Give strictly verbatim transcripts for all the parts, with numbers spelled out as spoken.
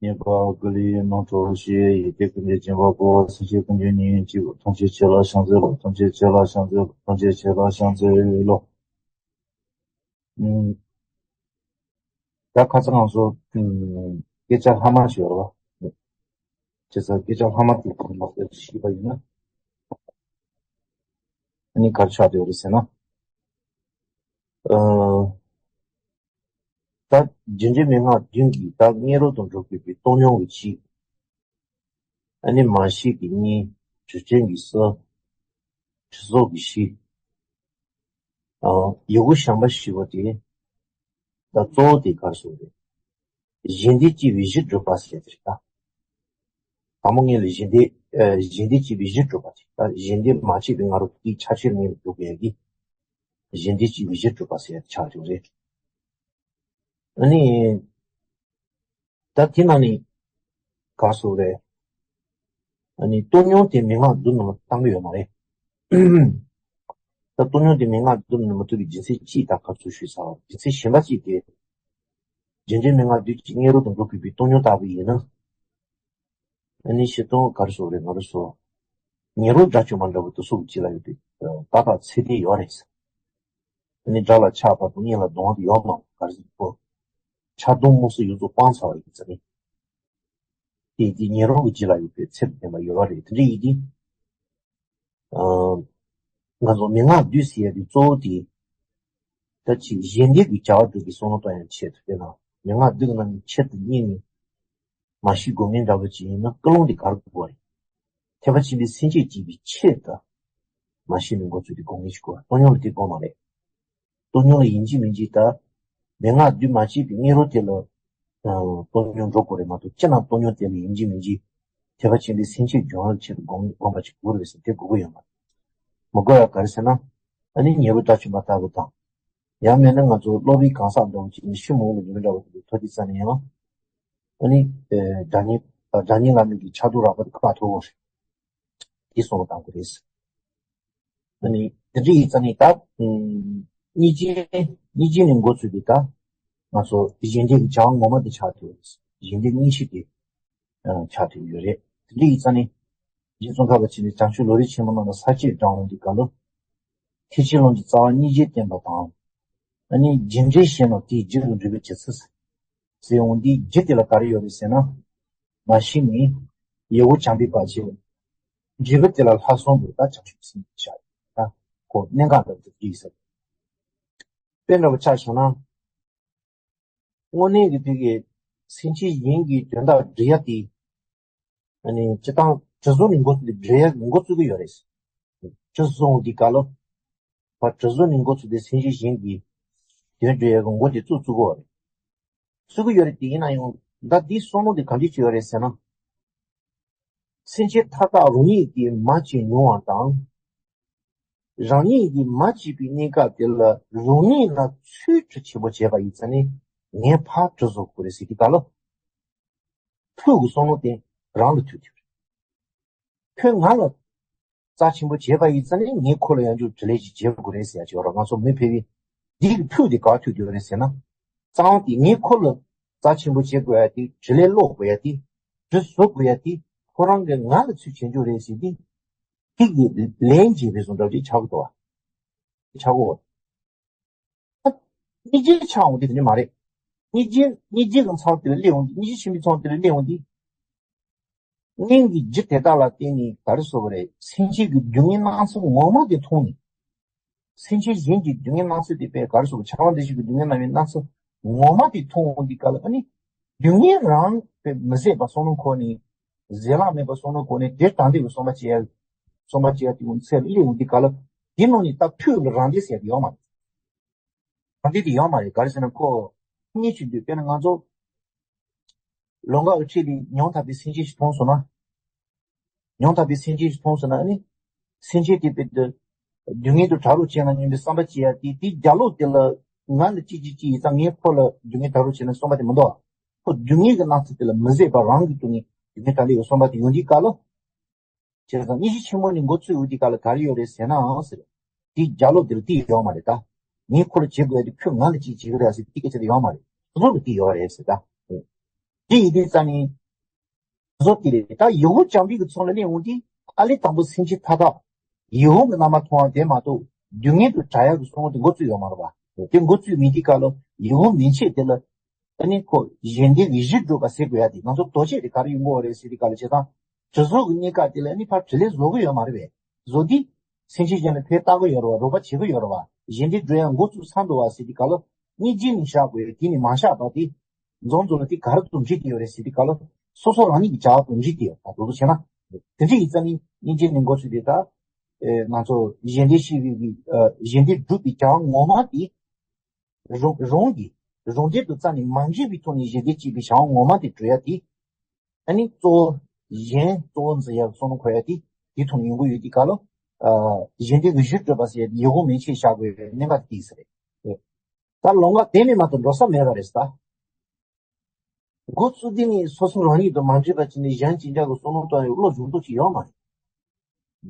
མཉན་པ་ཀུན་ལས་རྣམ་གྲོལ་ཞེས། ཡི་གེ་ཀུན་གྱི་སྦྱིན་པ་པོ། སེམས་ཅན་ཀུན་གྱི་ཉེན་གཅིག་ཐམས་ཅད་ཁྱེད་ལ་ཕྱག་འཚལ་ལོ། ཐམས་ཅད་ཁྱེད་ལ་ཕྱག་འཚལ་ལོ། ཐམས་ཅད་ཁྱེད་ལ་ཕྱག་འཚལ་ལོ། ཨུམ། ད་ཁ་སང་ང་ཚོ་ཨུམ་སྐད་ཆ་ལྷག་མ་ཞིག་ཡོད་རེད་བ། བྱས་ཙང་སྐད་ཆ་ལྷག་མ་དེ་ལ་ཞུས་པ་ཡིན་ན། ཨ་ནི་ག་རེ་ཆགས་བསྡད་ཡོད་རེད་ཟེར་ན། ཨ། ད་རྒྱུ་འབྲས་མན་ངག་བདུན་གྱིས་ད་སྔོན་རོལ་དུ་འགྲོ་དགོས་པའི་བཏང་སྙོམས་ཀྱི་གཅིག་ཨ་ནི་མ་ཤེས་ཀྱི་གཉིས། དྲི་བྲལ་གྱི་གསུམ། དྲི་རྫོགས་ཀྱི་བཞི། ཨ། ཡི་གུ་གཞན་པ་བཞི་པོ་དེ། ད་གཙོ་བོ་དེ་ག་རེ་ཟེར་རེད། གཞན་སྡེ་སྐྱེས་པའི་གཞི་སྒྲུབ་པ་ཟེར་དེ་རེད་ད། དང་པོ་ངེས་ལ་གཞན་སྡེ། ཨ། གཞན་སྡེ་སྐྱེས་པའི་གཞི་སྒྲུབ་པ་དེ། ད་གཞན་སྡེ་མ་སྐྱེས་པའི་སྔ་རོལ་དེའི་ཆ་ཤས་ངེས་ལ་སྒྲུབ་པའི་གི། གཞན་སྡེ་སྐྱེས་པའི་གཞི་སྒྲུབ་པ་ཟེར་ཆགས་ཡོད་རེད། ཨ་ནི། ད་དེ་ནང་ནས་ག་རེ་ཟེར་རེད། ཨ་ནི་བཏང་སྙོམས་དེ་མན་ངག་བདུན་ནང་ལ་བཏང་གི་ཡོད་མ་རེད། ད་བཏང་སྙོམས་དེ་མན་ངག་བདུན་ནང་མ་ཐུག་པའི་རྒྱུ་མཚན་ཅི་ད་ག་ཚོད་ཞུས་ཚར་བ། རྒྱུ་མཚན་གཞན་པ་གཅིག་དེ། རྒྱུ་འབྲས་མན་ངག་བདུན་གྱིས་སྔོན་རོལ་དུ་འགྲོ་དགོས་པའི་བཏང་སྙོམས་ལྟ་བུ་ཡིན་ན། ཨ་ནི་སྤྱིར་བཏང་ག་རེ་ཟེར་རེད། ང་རང་ཚོ་ཉོན་མོངས་དགྲ་བཅོམ་པ་འདྲ་བོ་དེ་ཚོ་གི་རྗེས་ལ་ཡོད་པའི་རྟག་པ་ཚད་ལྡན་ཡོད་རེད། ཨ་ནི་དགྲ་ལ་ཆགས་པ་དང་གཉེན་ལ་སྡང་བ་དེ་ཡོད་མ་རེད། ག་རེ་ཟེར་གོ། ཆགས་སྡང་རྨོངས་གསུམ་ཡོངས་རྫོགས་སྤངས་ཚར་བ་ཡིན་ཙང་ནི། དེ་དེ་ཉོན་མོངས་ཀྱི་རྗེས་ལ་ཡོད་པའི་ཚད་དུ་ལྡན་པ་ཡོད་རེད། དེ་འདྲ་ཡིན་དུས། ཨ། ང་ཚོ་མན་ངག་བདུན་ཟེར་ཡ་དེ་གཙོ་བོ་དེ། ད་ཅིག་གཞན་སྡེ་གི་བྱ་བ་སྒྲུབ་པའི་བསམ་བློ་གཏོང་ཡ་ཆེད་དུ། དཔེར་ན་མན་ངག་བདུན་གྱི་ནང་ནས་ཆེད་དུ་གཉེར་ནས་མ་ཤེས་དགོས་ངེས་འདྲ་བོ་ཅིག་ཡིན་ན་ཀུན་སློང་དེ་ག་རེ་དགོས་པ་རེད། ཐེག་པ་ཆེན་པོའི་སེམས་བསྐྱེད་བགྱིད་པའི་ཆེད་དུ་མ་ཤེས་ནས་འགོ་ཚུགས་དེ་དགོས་ངེས་ཤིག་གོ། བཏང་སྙོམས་ལ་དེ་དགོས་མ་རེད། བཏང་སྙོམས་ལ་ཡིན་གཅིག་མིན་གཅིག་ད་མན་ངག་བདུན་མ་སྐྱེས་པའི་སྔོན་རོལ་དེ་ལ་ཨ་བཏང་སྙོམས་འགྲོ་དགོས་རེད་མ་གཏོགས། སྤྱིར་ན་བཏང་སྙོམས་དེ་ལ་ཡིན་གཅིག་མིན་གཅིག་ཐེག་པ་ཆེན་པོའི་སེམས་བསྐྱེད་སྦྱོང་བའི་ཆེད་དུ་སྒོམ་སྒོམ་པ་ཞིག་དགོས་རེད་ཟེར་དེ་དགོས་ཀྱི་ཡོད་མ་རེད། མི་དགོས་ཡ་ག་རེ་ཟེར་ན། ཨ་ནི་ཉེ་རུ་དགྲ་བཅོམ་པ་ལྟ་བུ་དང་། ཡང་མིན་ན་ང་ཚོ་སློབ་དཔོན་གང་ཟག་འདྲ་བོ་ཅིག་ནི་ཤི་མོང་ལ་ཉེ་རུ་འདྲ་བོ་དེ་ཐོ་དེ་རྩ་ནས་ཡང་། ཨ་ནི་ཨ་དགྲ་གཉེན་ཨ་དགྲ་གཉེན་ལ་མི་གི་ཆགས་སྡང་རགས་པ་དེ་ཁ་ཐོར་བ་རེད། དེ་སོང་བཏང་དགོས་རེད། ཨ་ནི་དེ་འདྲ་ཡིན་ཙང་ནི་ད་ཨམ་སྙིང་རྗེ་སྙིང་རྗེ་ནས་འགོ་ཚུགས་པའི་ད་ང་ཚོ་གཞན་སྡེ་གི་བྱ་བ་ངོ་མ་དེ་ཆགས་ཐུབ་རེད། གཞན་སྡེ་གཉིས་ཤིག་དེ་ཨ་ཆགས་ཐུབ་ཡོད་རེད། དེ་འདྲ་ཡིན་ཙང་ནི་རྗེ་ཙོང་ཁ་པ་ཆེན་པོས་བྱང་ཆུབ་ལམ་རིམ་ཆེན་མོ་ནང་ལ་ས་བཅད་བགྲང་འོང་དུས་སྐབས་ལ། ཐེག་ཆེན་ལམ་གྱི་རྩ་བ་སྙིང་རྗེ་བསྟན་པ་དང་། ཨ་ནི་རྒྱུ་འབྲས་གཞན་ནོ་དེའི་རྒྱུ་ལ་འགྲོ་བའི་བྱེད་ཚུལ། ཟེར་འོང་དུས་རྒྱུ་དེ་ལ་ག་རེ་ཡོད་རེད་ཟེར་ན། མ་ཤེས་ནས་ཡིད་འོང་བྱམས་པའི་བར་ཆད། འབྲས་བུ་དེ་ལ་ལྷག་བསམ་དུ་ད་བྱང་ཆུབ་སེམས་བསྐྱེད་བྱ། ད་ཁོ་གནད་འགག་འདྲ་བོ་དེ་ཡིན་ས་རེད། དཔེ་འདྲ་བོ་ཆ་བཞག་ན། དངོས་གནས་ཀྱི་དེ་གའི་སེམས་ཅན་གཞན་གྱི་དོན་དག་སྒྲུབ་ཡ་དེ། ཨ་ནི་སྤྱིར་བཏང་དྲི་བཟོ་ནས་འགོ་བཙུགས་ཏེ་སྒྲུབ་ཡ་འགོ་བཙུགས་ཀྱི་ཡོད་རེད། དྲི་བཟོ་འདི་ག་ལ། བ་དྲི་བཟོ་ནས་འགོ་བཙུགས་ཏེ་སེམས་ཅན་གཞན་གྱི་དོན་སྒྲུབ་ཡ་གི་འགོ་དེ་བཙུགས་བཙུགས་ཀྱི་ཡོད་རེད། བཙུགས་ཀྱི་ཡོད་རེད་དེ། ཡིན་ན་ཡང་ད་འདིའི་བསམ་བློ་དེ་ག་འདྲ་ཅིག་ཡོད་རེད་ཟེར་ན། སེམས་ཅན་མཐའ་དག་རང་ཉིད་ཀྱིས་མ་བྱས་མྱོང་བ་དང་། རང་ཉིད་ཀྱིས་མ་བྱས་པའི་གནས་སྐབས་དེ་ལ་རང་ཉིད་ལ་ཚུལ་ཁྲིམས་ཆེན་པོ་བྱས་པ་ཡིན་ཙང་ནི་ངས་ཕར་དྲི་བཟོ་དགོས་རེད་ཟེར་གྱི་ག་ལ། ཕུགས་ཀྱི་བསམ་བློ་དེ་རང་ལ་ཐུག་ཐུབ་རེད། ཁོས་ང་ལ་རྩ་ཆེན་པོ་བྱས་པ་ཡིན་ཙང་ནི་ངས་ཁོ་ལ་ཡང་བསྐྱར་དྲིན་ལན་ཅིག་འཇལ་དགོས་རེད་ཟེར་ཡ་ཅིག་ཡོད་རེད། ང་ཚོ་མི་ཕལ་པའི་འདི་གི་ཕུགས་དེ་ག་ཐུག་ཡོད་རེད་ཟེར་ན། རྩ་བ་དེ་ངས་ཁོ་ལ་རྩ་ཆེན་པོ་བྱེད་དགོས་ཡ་དེ། དྲིན་ལན་སློག་དགོས་ཡ་དེ། དྲི་བཟོ་དགོས་ཡ་དེ། ཁོ་རང་གིས་ང་ལ་ཚུལ་བྱེད་རྒྱུ་རེད་ཟེར་དེ། ཁྱེད་ཀྱིས་ལན་འཇལ་བའི་བཟོ་འདྲ་ཅིག་ཆགས་ཀྱི་འདུག་བ། ཆགས་ཀྱི་ཡོད། སྙིང་རྗེ་ཆགས་འོང་དེ་དེ་ནི་མ་རེད། སྙིང་རྗེ་སྙིང་རྗེ་གི་མཚམས་དེ་ལ་སླེབས་འོང་དེ། སྙིང་རྗེ་ཆེན་པོའི་མཚམས་དེ་ལ་སླེབས་འོང་དེ། སྙིང་གི་རྒྱུ་དེ་དག་ལ་བརྟེན་ནས་ག་རེ་ཟེར་དགོས་རེད། སེམས་ཅན་གྱི་སྡུག་བསྔལ་སྣ་ཚོགས་ངོ་མ་དེ་མཐོང་ནས། སེམས་ཅན་གཞན་གྱི་སྡུག་བསྔལ་སྣ་ཚོགས་དེ་དཔེ་ག་རེ་ཟེར་དགོས། ཆགས་པ་འདི་ཞིག་གི་སྡུག་བསྔལ་རྣམ་སྨིན་སྣ་ཚོགས་ངོ་མ་དེ་མཐོང་འོང་དེ་ག་ལ། ཨ་ནི་སྡུག་བསྔལ་རང་དཔེ་མི་བཟད་པ་བསམ་བློ་འཁོར་ནས། བཟད་གླགས་མེད་པ་བསམ་བློ་འཁོར་ནས། དེ་དྲང་བདེན་གྱི་བསམ་པ་བྱེད་ཡ། བསམ་པ་བྱེད་ཡ་དེ་ངོ་ཚད་ལ་སླེབས་འོང་དེ་ག་ལ། དེ་ནང་ནས་ད་ཕུགས་ལ་རང་བདེ་ཟེར་ཡ་དེ་ཡོད་མ་རེད། ད་འདི་དེ་ཡོད་མ་རེད། ག་རེ་ཟེར་ན་ཁོ་གཉིས་བྱེད་དུས། དཔེར་ན་ང་ཚོ་ལོང་ག་འུ་ཁྲིད་ལས་ཉམ་ཐག་པའི་སེམས་ཅན་ཞིག་མཐོང་སོང་ན། ཉམ་ཐག་པའི་སེམས་ཅན་ཞིག་མཐོང་སོང་ན་ནི། སེམས་ཅན་དེ་དཔེ་དེ་སྡུག་བསྔལ་དུ་གྲགས་རོགས་བྱས་ན་སྙམ་པའི་བསམ་པ་སྐྱེ་ཡ་དེ། དེའི་རྒྱབ་ལོགས་དེ་ལ་ང་ལ་ཅི་ཅི་ཅི་ཡིན་ཙང་ངས་ཁོ་ལ་སྡུག་བསྔལ་གྲགས་རོགས་བྱས་ན་བསམ་པ་དེ་མི་འདུག་ག་ཁོ་སྡུག་བསྔལ་གྱི་སྣང་ཚུལ་དེ་ལ་མི་བཟད་པ་རང་གི་སྟེང་ནས་སྡུག་བསྔལ་གྲགས་ལས་ཀྱི་བསམ་པ་དེ་ཡོང་དུས་ག་ལ། བྱས་ཙང་སྙིང་རྗེ་ཆེན་པོ་ནས་འགོ་ཚུགས་ཡོང་དུས་ག་ལ་ག་རེ་ཡོད་རེད་ཟེར་ནའང་ཟེར། དེའི་རྒྱབ་ལོགས་དེ་ལ་དེ་ཡོད་མ་རེད་ད། ངས་ཁོ་ལ་བྱེད་དགོས་ཡ་དེ། ཁོས་ང་ལ་ཅིག་བྱེད་ཀྱི་རེད་ཟེར་དེ་སྐད་ཆ་དེ་ཡོད་མ་རེད། སོ་སོ་ལ་དེ་ཡོད་རེད་ཟེར་ད། དེ་ཡིན་དུས་ཙང་ནི། བཟོ་དེ་རེད། ད་ཡིད་འོང་རྐྱང་པའི་གི་ཚོགས་ལ་གླེང་འོང་དུས་ཨ་ལས་དང་པོ་སེམས་ཅན་མཐའ་དག་ཡིད་འོང་གི་རྣམ་པ་མཐོང་བ་དེ་མ་གཏོགས་སྡུག་བསྔལ་དུ་གྲགས་ཡག་གི་བསམ་བློ་དེ་འགོ་བཙུགས་ཡོད་མ་རེད་པ། དེ་འགོ་བཙུགས་མེད་དུས་སྐབས་ལ་ཡིད་འོང་མན་ཆད་དེ་ལ་ཨ་ནི་ཁོ་གཞན་སྡེ་གི་གཞིར་གྱུར་པ་ཟེར་དགོས་ཡ་དེ་ང་ཚོ་དོ་ཆེད་དེ་ག་རེ་ཡོང་གི་ཡོད་རེད་ཟེར་དུས་སྐབས་ལ་བྱས་ཙང་དྲི་བཟོ་གི་གནས་སྐབས་དེ་ལ་ཨ་ནི་ཕར་དྲིས་ལན་བཟོ་གི་ཡོད་མ་རེད་པས། བཟོ་དུས་སེམས་ཅན་གཞན་ལ་ཕན་བཏགས་གི་ཡོད་རེད་བ། རོགས་པ་བྱེད་གི་ཡོད་རེད་བ། གཞན་སྡེ་འགྲོ་ཡ་འགོ་བཙུགས་ཚར་འདུག་བ་ཟེར་དུས་སྐབས་ལ་སྙིང་རྗེ་ནས་བཞག་དགོས་ཡ་དེ་ནས་མ་བཞག་པ་དེ། འཛོམས་འཛོམས་ལ་དེ་ག་རེ་དང་འདྲེས་ཏེ་ཡོད་རེད་ཟེར་དུས་སྐབས་ལ་སོ་སོ་རང་ཉིད་ཀྱི་བྱ་བ་དང་འདྲེས་ཏེ་ཡོད་པ་འདུག་བྱས་ན། དེ་འདྲ་ཡིན་ཙང་ནི་སྙིང་རྗེ་ནས་འགོ་ཚུགས་ཏེ་ད། ཨེ་ང་ཚོ་གཞན་སྡེ་ཤེས་པའི་གི་ཨ་གཞན་སྡེ་སྒྲུབ་པའི་བྱ་བ་ངོ་མ་དེ། རང་རང་གི་རང་འདོད་དུ་རྩ་ནས་མ་འདྲེས་པའི་ཐོག་ནས་གཞན་སྡེ་སྐྱེས་པའི་བྱ་བ་ངོ་མ་དེ་གྲུབ་ཡ་དེ། ཨ་ནི་གཙོ་བོ་གཞན་གཙོ་བོ་འཛིན་ཡ་གི་བསམ་བློ་འཁོར་ཡ་དེ་དེའི་ཐོག་ནས་ཡོང་གི་ཡོད་དུས་སྐབས་ལ། ཨ་གཞན་སྡེ་གི་གཞིར་གྲུབ་པ་ཟེར་ཡ་དེ་ཡིད་འོང་མན་ཆད་བཞག་དགོས་པའི་གནད་འགག་དེ་ཡིན་ས་རེད། ད་ལམ་ཁ་དེ་ནས་མ་གཏོགས་འགྲོ་ས་མེད་པ་རེད་ད། འགོ་བཙུགས་དུས་ནས་སོ་སོ་རང་ཉིད་དང་མ་འདྲེས་པ་བྱས་ནས་གཞན་གཅིག་ཅར་གྱི་བསམ་བློ་གཏོང་ཡག་བློ་སྦྱོང་རྒྱུ་ཅིག་ཡོད་མ་རེད།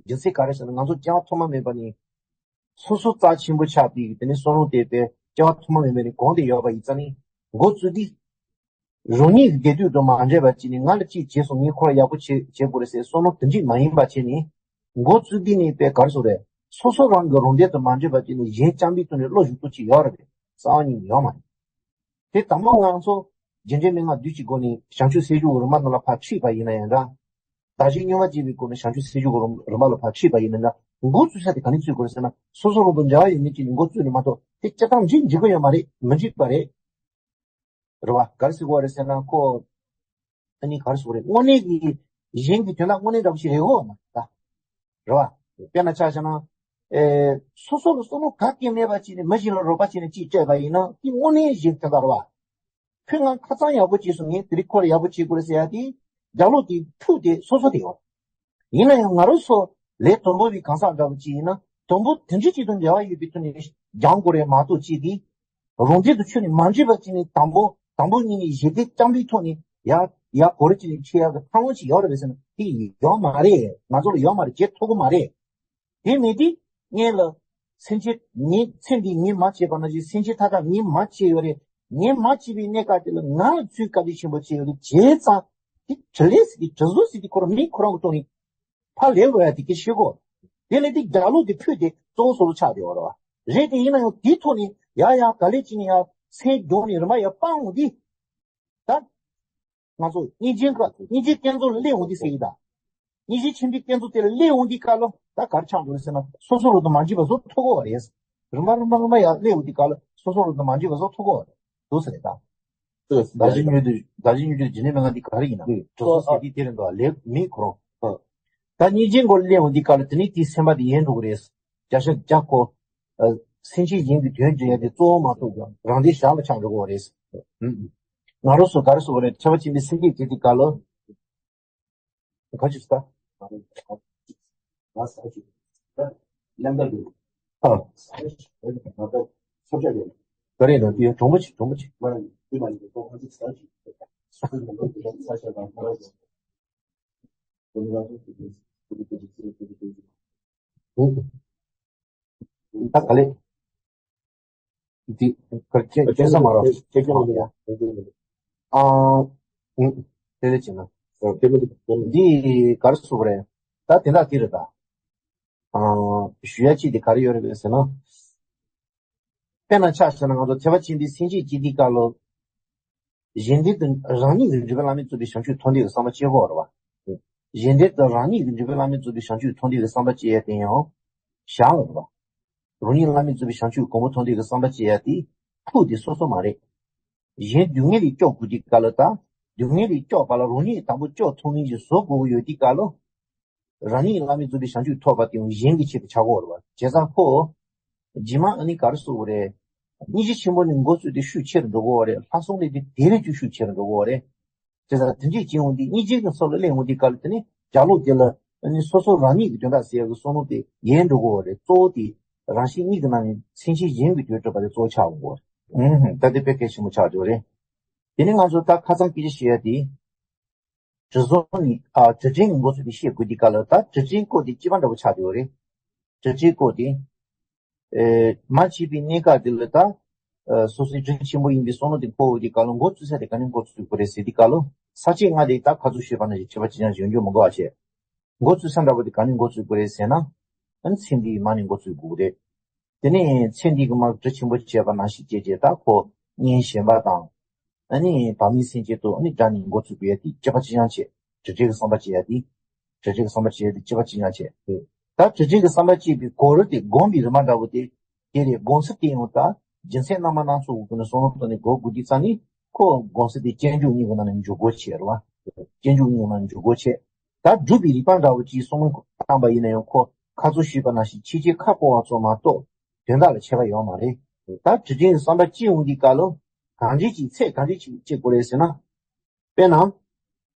རྒྱུ་མཚན་ག་རེ་ཟེར་ན་ང་ཚོ་སྐྱེ་བ་ཐོག་མ་མེད་པ་ནས་སོ་སོ་རྩ་ཆེན་པོ་ཆགས་པའི་དེ་ནས་བསམ་བློ་དེ་དཔེ་སྐྱེ་བ་ཐོག་མ་མེད་པ་ནས་གོམས་ཏེ་ཡོད་པ་ཡིན་ཙང་ནི། འགོ་བཙུགས་དུས་རང་ཉིད་ཀྱི་བདེ་སྡུག་དང་མ་འདྲེས་པ་བྱས་ནས་ང་ལ་ཅིག་བྱས་སོང་ངས་ཁོ་ལ་ཡག་པོ་བྱེད་བྱེད་དགོས་རེད་ཟེར་བསམ་བློ་དེ་འདྲ་མ་ཡིན་པ་བྱས་ནས། འགོ་བཙུགས་དུས་ནས་དཔེ་ག་རེ་ཟེར་རེད། སོ་སོ་རང་གི་རང་འདོད་དང་མ་འདྲེས་པ་བྱས་ནས་གཞན་རྐྱང་པའི་ཐོག་ནས་བློ་སྦྱོང་རྒྱུ་ཅིག་ཡོད་རེད། རྩ་བ་ཉིད་ནས་ཡོད་མ་རེད། དེ་དང་པོ་ང་ཚོ་རྗེས་འབྲེལ་མན་ངག་བདུན་གྱི་སྒོ་ནས་བྱང་ཆུབ་སེམས་བསྐྱེད་ཀྱི་རིམ་པ་ནང་ལ་ཕར་ཁྲིད་པ་ཡིན་ན་ཡང་འདྲ། བདག་གཞན་བསྙོན་མ་བྱེད་པའི་སྒོ་ནས་བྱང་ཆུབ་སེམས་བསྐྱེད་ཀྱི་རིམ་རིམ་པ་ལ་ཕར་ཁྲིད་པ་ཡིན་ན་འདྲ། འགོ་བཙུགས་ས་དེ་ག་ནས་བཙུགས་དགོས་རེད་ཟེར་ན་སོ་སོ་རང་དང་འབྲེལ་བ་ཡོད་མེད་ཅིག་ནས་འགོ་བཙུགས་ནས་མ་གཏོགས་དེ་སྤྱིར་བཏང་འགྲིག་འགྲིག་གི་ཡོད་མ་རེད། མི་འགྲིག་པ་རེད། རེད་བ། ག་རེ་ཟེར་དགོས་རེད་ཟེར་ན་ཁོ། ཨ་ནི་ག་རེ་ཟེར་དགོས་རེད། དངོས་གནས་ཀྱི་གཞན་གྱི་དོན་དག་དངོས་གནས་འདྲ་པོ་ཞིག་རེད་གོ་མ་ད། རེད་བ། དཔེར་ན་ཆ་བཞག་ན། ཨེ། སོ་སོ་གི་བསམ་བློ་ག་གེ་མེད་པ་བྱས་ནས་མི་གཞན་ལ་རོགས་པ་བྱས་ནས་ཅིག་སྤྲད་པ་ཡིན་ན་དེ་དངོས་གནས་གཞན་དོན་དག་རེད་བ། ཁོས་ང་ཁ་སང་ཡག་པོ་བྱས་སོང་ངས་དེ་རིང་ཁོ་ལ་ཡག་པོ་བྱེད་དགོས་རེད་ཟེར་ཡ་དེ། རྒྱབ་ལོགས་དེ་ཕུགས་དེ་སོ་སོ་དེ་ཡོད། ཡིན་ན་ཡང་ང་རང་ཚོ་ལས་དང་པོ་པའི་གང་ཟག་འདྲ་པོ་ཅིག་ཡིན་ན་དང་པོ་དེ་འདྲ་ཅིག་དང་འབྲེལ་བ་ཡོད་པའི་ཐོག་ནས་སྦྱང་དགོས་རེད་མ་གཏོགས་ཅིག་གིས་རང་འདོད་དུ་ཆུད་ནས་མ་འདྲེས་པ་ཅིག་ནས་དང་པོ་དང་པོ་ཉིད་ནས་ཞི་བདེ་རྐྱང་པའི་ཐོག་ནས་ཡ་ཡ་གོ་རེ་ཅིག་ནས་ཁྲིད་ཡག་གི་ཐབས་ལམ་ཅིག་ཡོད་རེད་པས་ཟེར་ན་དེ་ཡོད་མ་རེད། ང་ཚོ་ལ་ཡོད་མ་རེད། བྱེད་ཐུབ་ཀྱི་མ་རེད། དེ་མེད་དུས་སྔོན་ལ་སེམས་ཅན་ངས་ཚེ་འདིའི་ངས་མ་བྱས་པ་ནང་བཞིན་སེམས་ཅན་མཐའ་དག་ངས་མ་བྱས་ཡོད་རེད། ངས་མ་བྱས་པའི་གནས་སྐབས་དེ་ལ་ང་ལ་ཚུར་བཀའ་དྲིན་ཆེན་པོ་བྱས་ཡོད་རེད། བྱས་ཙང་དེ་དྲིན་ལན་ཟེར་དེ་དྲིན་གཟོ་ཟེར་དེ་ཁོ་རང་མི་ཁོ་རང་གི་ཐོག་ནས་ཕར་ལེབ་རོགས་ཡ་དེ་སྐད་ཤེས་གོ། དེ་ལས་དེ་རྒྱ་ལོ་དེ་ཕུད་དེ་གཙོ་བོ་སོ་སོ་ཆགས་བསྡད་ཡོད་རེད་བ། རེད་དེ་ཡིན་ན་ཡང་དེའི་ཐོག་ནས་ཡ་ཡ་ག་ལེ་ཅི་ནས་ཡ་སེམས་རྒྱུག་ནས་རིམ་པ་ཡ་སྤང་འོང་དུས། ད། ང་ཚོ་སྙིང་རྗེ་ཁ་སྙིང་རྗེ་སྐྱོན་འཛུགས་ལ་སླེབས་འོང་དུས་ཟེར་གྱི་ད། སྙིང་རྗེ་ཆེན་པོའི་སྐྱོན་འཛུགས་དེ་ལ་སླེབས་འོང་དུས་སྐབས་ལ་ད་ག་རེ་ཆགས་འགྲོ་རེད་ཟེར་ན་སོ་སོ་རང་དང་མ་འདྲེས་པ་བཟོ་ཐུབ་ཀྱི་ཡོད་རེད། རིམ་པ་རིམ་པ་རིམ་པ་ཡར་སླེབས་འོང་དུས་སྐབས་ལ་སོ་སོ་རང་དང་མ་འདྲེས་པ་བཟོ་ཐུབ་ཀྱི་ཡོད་རེད་འདུག་ཟེར་རེད་ད། ལྟོས་ཟེར་བདག་གཞན་གཉིས་དུ་བདག་གཞན་གཉིས་དུ་རྗེས་ནས་མན་ངག་འདི་ག་རེ་ཡིན་ན་གྲོགས་སོ་ཟེར་དུས་དེ་རེད་འདུག་ལེགས་མིན་ཁོ་རང་། ད་སྙིང་རྗེ་མགོ་ལ་སླེབས་འོང་དུས་སྐབས་ལ་དེ་ནས་དེའི་སེམས་པ་དེ་ཡལ་འགྲོ་གི་རེད། བརྒྱ་ཆ་བརྒྱ་ཁོ། སེམས་ཅན་གཞན་གྱི་དོན་བྱེད་ཡ་དེ་གཙོ་བོ་མ་གཏོགས་རང་བདེ་ཞག་ལ་ཆགས་འགྲོ་གི་རེད། ང་རང་ཚོ་ག་རེ་ཟེར་དགོས་རེད། ཐེག་པ་ཆེན་པོའི་སེམས་བསྐྱེད་བྱེད་དུས་སྐབས་ལ། ག་ཅི་ཟེར། ཨ། ག་རེ་ཡིན་ན་དེ་གྲོང་པ་ཆེ་གྲོང་པ་ཆེ། ད་ག་ལེ། འདི་གར་ཁྱེད་ཁྱེད་ས་མ་རོ། ཨ། ཨུ། དེ་ལས་བྱས་ན། འདི་གར་སུ་རེད། ད་དེ་འདྲ་དེ་རེད་ད། ཨ། ཞུ་ཡ་ཅིག་དེ་ག་རེ་ཡོད་རེད་ཟེར་ན། དཔེར་ན་ཆ་བཞག་ན་ང་ཚོ་ཐེག་པ་ཆེན་པོའི་སེམས་བསྐྱེད་ཀྱི་འདི་སྐབས་ལ། གཞན་སྡེ་དང་རང་ཉིད་ཀྱི་འཇུག་པའི་བླ་མེད་རྩོད་པའི་བྱང་ཆུབ་མཐོང་འདོད་ཀྱི་བསམ་པ་སྐྱེ་དགོས་རེད་བ། གཞན་སྡེ་དང་རང་ཉིད་ཀྱི་འཇུག་པའི་བླ་མེད་རྩོད་པའི་བྱང་ཆུབ་མཐོང་འདོད་ཀྱི་བསམ་པ་སྐྱེ་ཡས་དེ་ཡང་བཞག་རེད་བ། རང་ཉིད་བླ་མེད་རྩོད་པའི་བྱང་ཆུབ་གོང་མ་མཐོང་འདོད་ཀྱི་བསམ་པ་སྐྱེ་ཡས་དེ་ཕུགས་དེ་སོ་སོ་མ་རེད། གཞན་སྡུག་བསྔལ་ལས་སྐྱོབ་དགོས་དུས་སྐབས་ལ་ད་སྡུག་བསྔལ་ལས་སྐྱོབ་པ་ལ་རང་ཉིད་དང་པོ་སྐྱོབ་ཐུབ་མཁན་ཞིག་བཟོ་དགོས་ཀྱི་ཡོད་དུས་སྐབས་ལ། རང་ཉིད་བླ་མེད་རྩོད་པའི་བྱང་ཆུབ་ཐོབ་པ་དེ་ཡང་གཞན་གྱི་ཆེད་དུ་བྱ་དགོས་རེད་བ། བྱས་ཙང་ཁོ། རྗེས་མ་ཨ་ནི་ག་རེ་ཟེར་དགོས་རེད། སྙིང་རྗེ་ཆེན་པོ་ནས་འགོ་བཙུགས་ཏེ་ཤུགས་ཆེ་རུ་འགྲོ་གི་ཡོད་རེད། ལྷག་བསམ་ལས་དེ་དེ་ལས་ཀྱང་ཤུགས་ཆེ་རུ་འགྲོ་གི་ཡོད་རེད། བྱས་ཙང་དེ་འདྲས་བྱེད་འོང་དུས་སྙིང་རྗེ་གི་ཚོགས་ལ་སླེབས་འོང་དུས་སྐབས་ལ་དེ་ནི་རྒྱ་ལོ་དེ་ལ་ཨ་ནི་སོ་སོ་རང་ཉིད་ཀྱི་དོན་དག་ཟེར་ཡག་གི་བསམ་བློ་དེ་ཡལ་འགྲོ་གི་ཡོད་རེད། གཙོ་བོ་དེ་རང་གཞན་གཉིས་ཀྱི་ནང་ནས་སེམས་ཅན་གཞན་གྱི་དོན་སྒྲུབ་པ་དེ་གཙོ་བོ་ཆགས་འོང་གི་ཡོད་རེད། ཨུ་ཧུམ། ད་དེ་དཔེ་གལ་ཆེན་པོ་ཆགས་འགྲོ་རེད། དེ་ནི་ང་ཚོ་ད་ཁ་སང་སྐད་ཆ་བཤད་ཡ་དེ། དྲི་བཟང་ནི་ཨ་དྲི་བྲལ་ནི་འགོ་ཚུགས་པའི་ཤེས་དགོས་དུས་སྐབས་ལ་ད་དྲི་བྲལ་སྐོར་དེ་སྤྱི་པ་འདྲ་པོ་ཆགས་བསྡད་ཡོད་རེད། དྲི་བྲལ་སྐོར་དེ། ཨེ་མ་བྱས་པའི་གནས་སྐབས་དེ་ལ་ད། ཨ་སོ་སོའི་དྲི་ཆེན་པོ་ཡིན་པའི་བསམ་བློ་དེ་འཁོར་འོང་དུས་སྐབས་ལ་འགོ་བཙུགས་ས་དེ་ག་ནས་འགོ་བཙུགས་དགོས་རེད་ཟེར་དུས་སྐབས་ལ། ས་བཅད་ལྔ་དེ་ད་ཁ་ཚུགས་ཞུས་པ་ནང་བཞིན་བྱས་པ་གཅིག་རྐྱང་ཞིག་ཡོང་རྒྱུ་མི་འདུག་བ་བྱས། འགོ་བཙུགས་ས་འདྲ་པོ་དེ་ག་ནས་འགོ་བཙུགས་དགོས་རེད་ཟེར་ན། ཨ་ནི་ཚེ་འདིའི་མ་ནས་འགོ་བཙུགས་དགོས་རེད། དེ་ནས་ཚེ་འདི་གི་མར་དྲི་ཆེན་པོ་བྱས་པ་ནང་བཞིན་བྱས་བྱས་ད་ཁོ་གཉེན་གཞན་པ་དང་། ཨ་ནི་བར་མའི་སེམས་ཅན་དུ་ཨ་ནི་དགྲ་ནི་འགོ་བཙུགས་པའི་དེ་སྐྱེ་བ་གཅིག་རྐྱང་བྱས། དྲི་བྲལ་གྱི་བསམ་པ་བྱེད་ཡ་དེ། དྲི་བྲལ་གྱི་བསམ་པ་བྱེད་ཡ་དེ་སྐྱེ་བ་གཅིག་རྐྱང་བྱས། ད་དྲི་བྲལ་གྱི་བསམ་པ་བྱེད་པའི་སྒོ་རུ་དེ་སྒོམ་པའི་རིམ་པ་འདྲ་བོ་དེ། དེ་རེད། སྒོམ་ས་དེ་ཡང་ད་རྒྱུ་མཚན་སྣ་མང་སྣ་ཚོགས་ཀྱི་ནང་བསམ་བློ་བཏང་ནས་སྒོམ་དགོས་དུས་ཙང་ནི་ཁོ་སྒོམ་ས་དེ་སྤྱོད་འཇུག་གཉིས་ཀྱི་ནང་ནས་འཇུག་སྒོ་བྱས་རེད་བ། སྤྱོད་འཇུག་གཉིས་ཀྱི་ནང་ནས་འཇུག་སྒོ་བྱས། ད་སྒྲུབ་པའི་རིམ་པ་འདྲ་བོ་ཅིག་བསམ་བློ་བཏང་པ་ཡིན་ན་ཡང་ཁོ་ཁ་ཚུགས་ཞུས་པ་ནང་བཞིན་ཕྱི་ཕྱིར་ཁ་སྤོ་བ་ཙམ་མ་གཏོགས་དོན་དག་ལ་ཁྱད་པར་ཡོད་མ་རེད། ད་དྲི་བྲལ་གྱི་བསམ་པ་སྐྱེ་འོང་དུས་སྐབས་ལ་གང་འདྲ་ཅིག་ཚེ་གང་འདྲ་ཅིག་སྐྱེ་དགོས་རེད་ཟེར་ན། དཔེར་ན།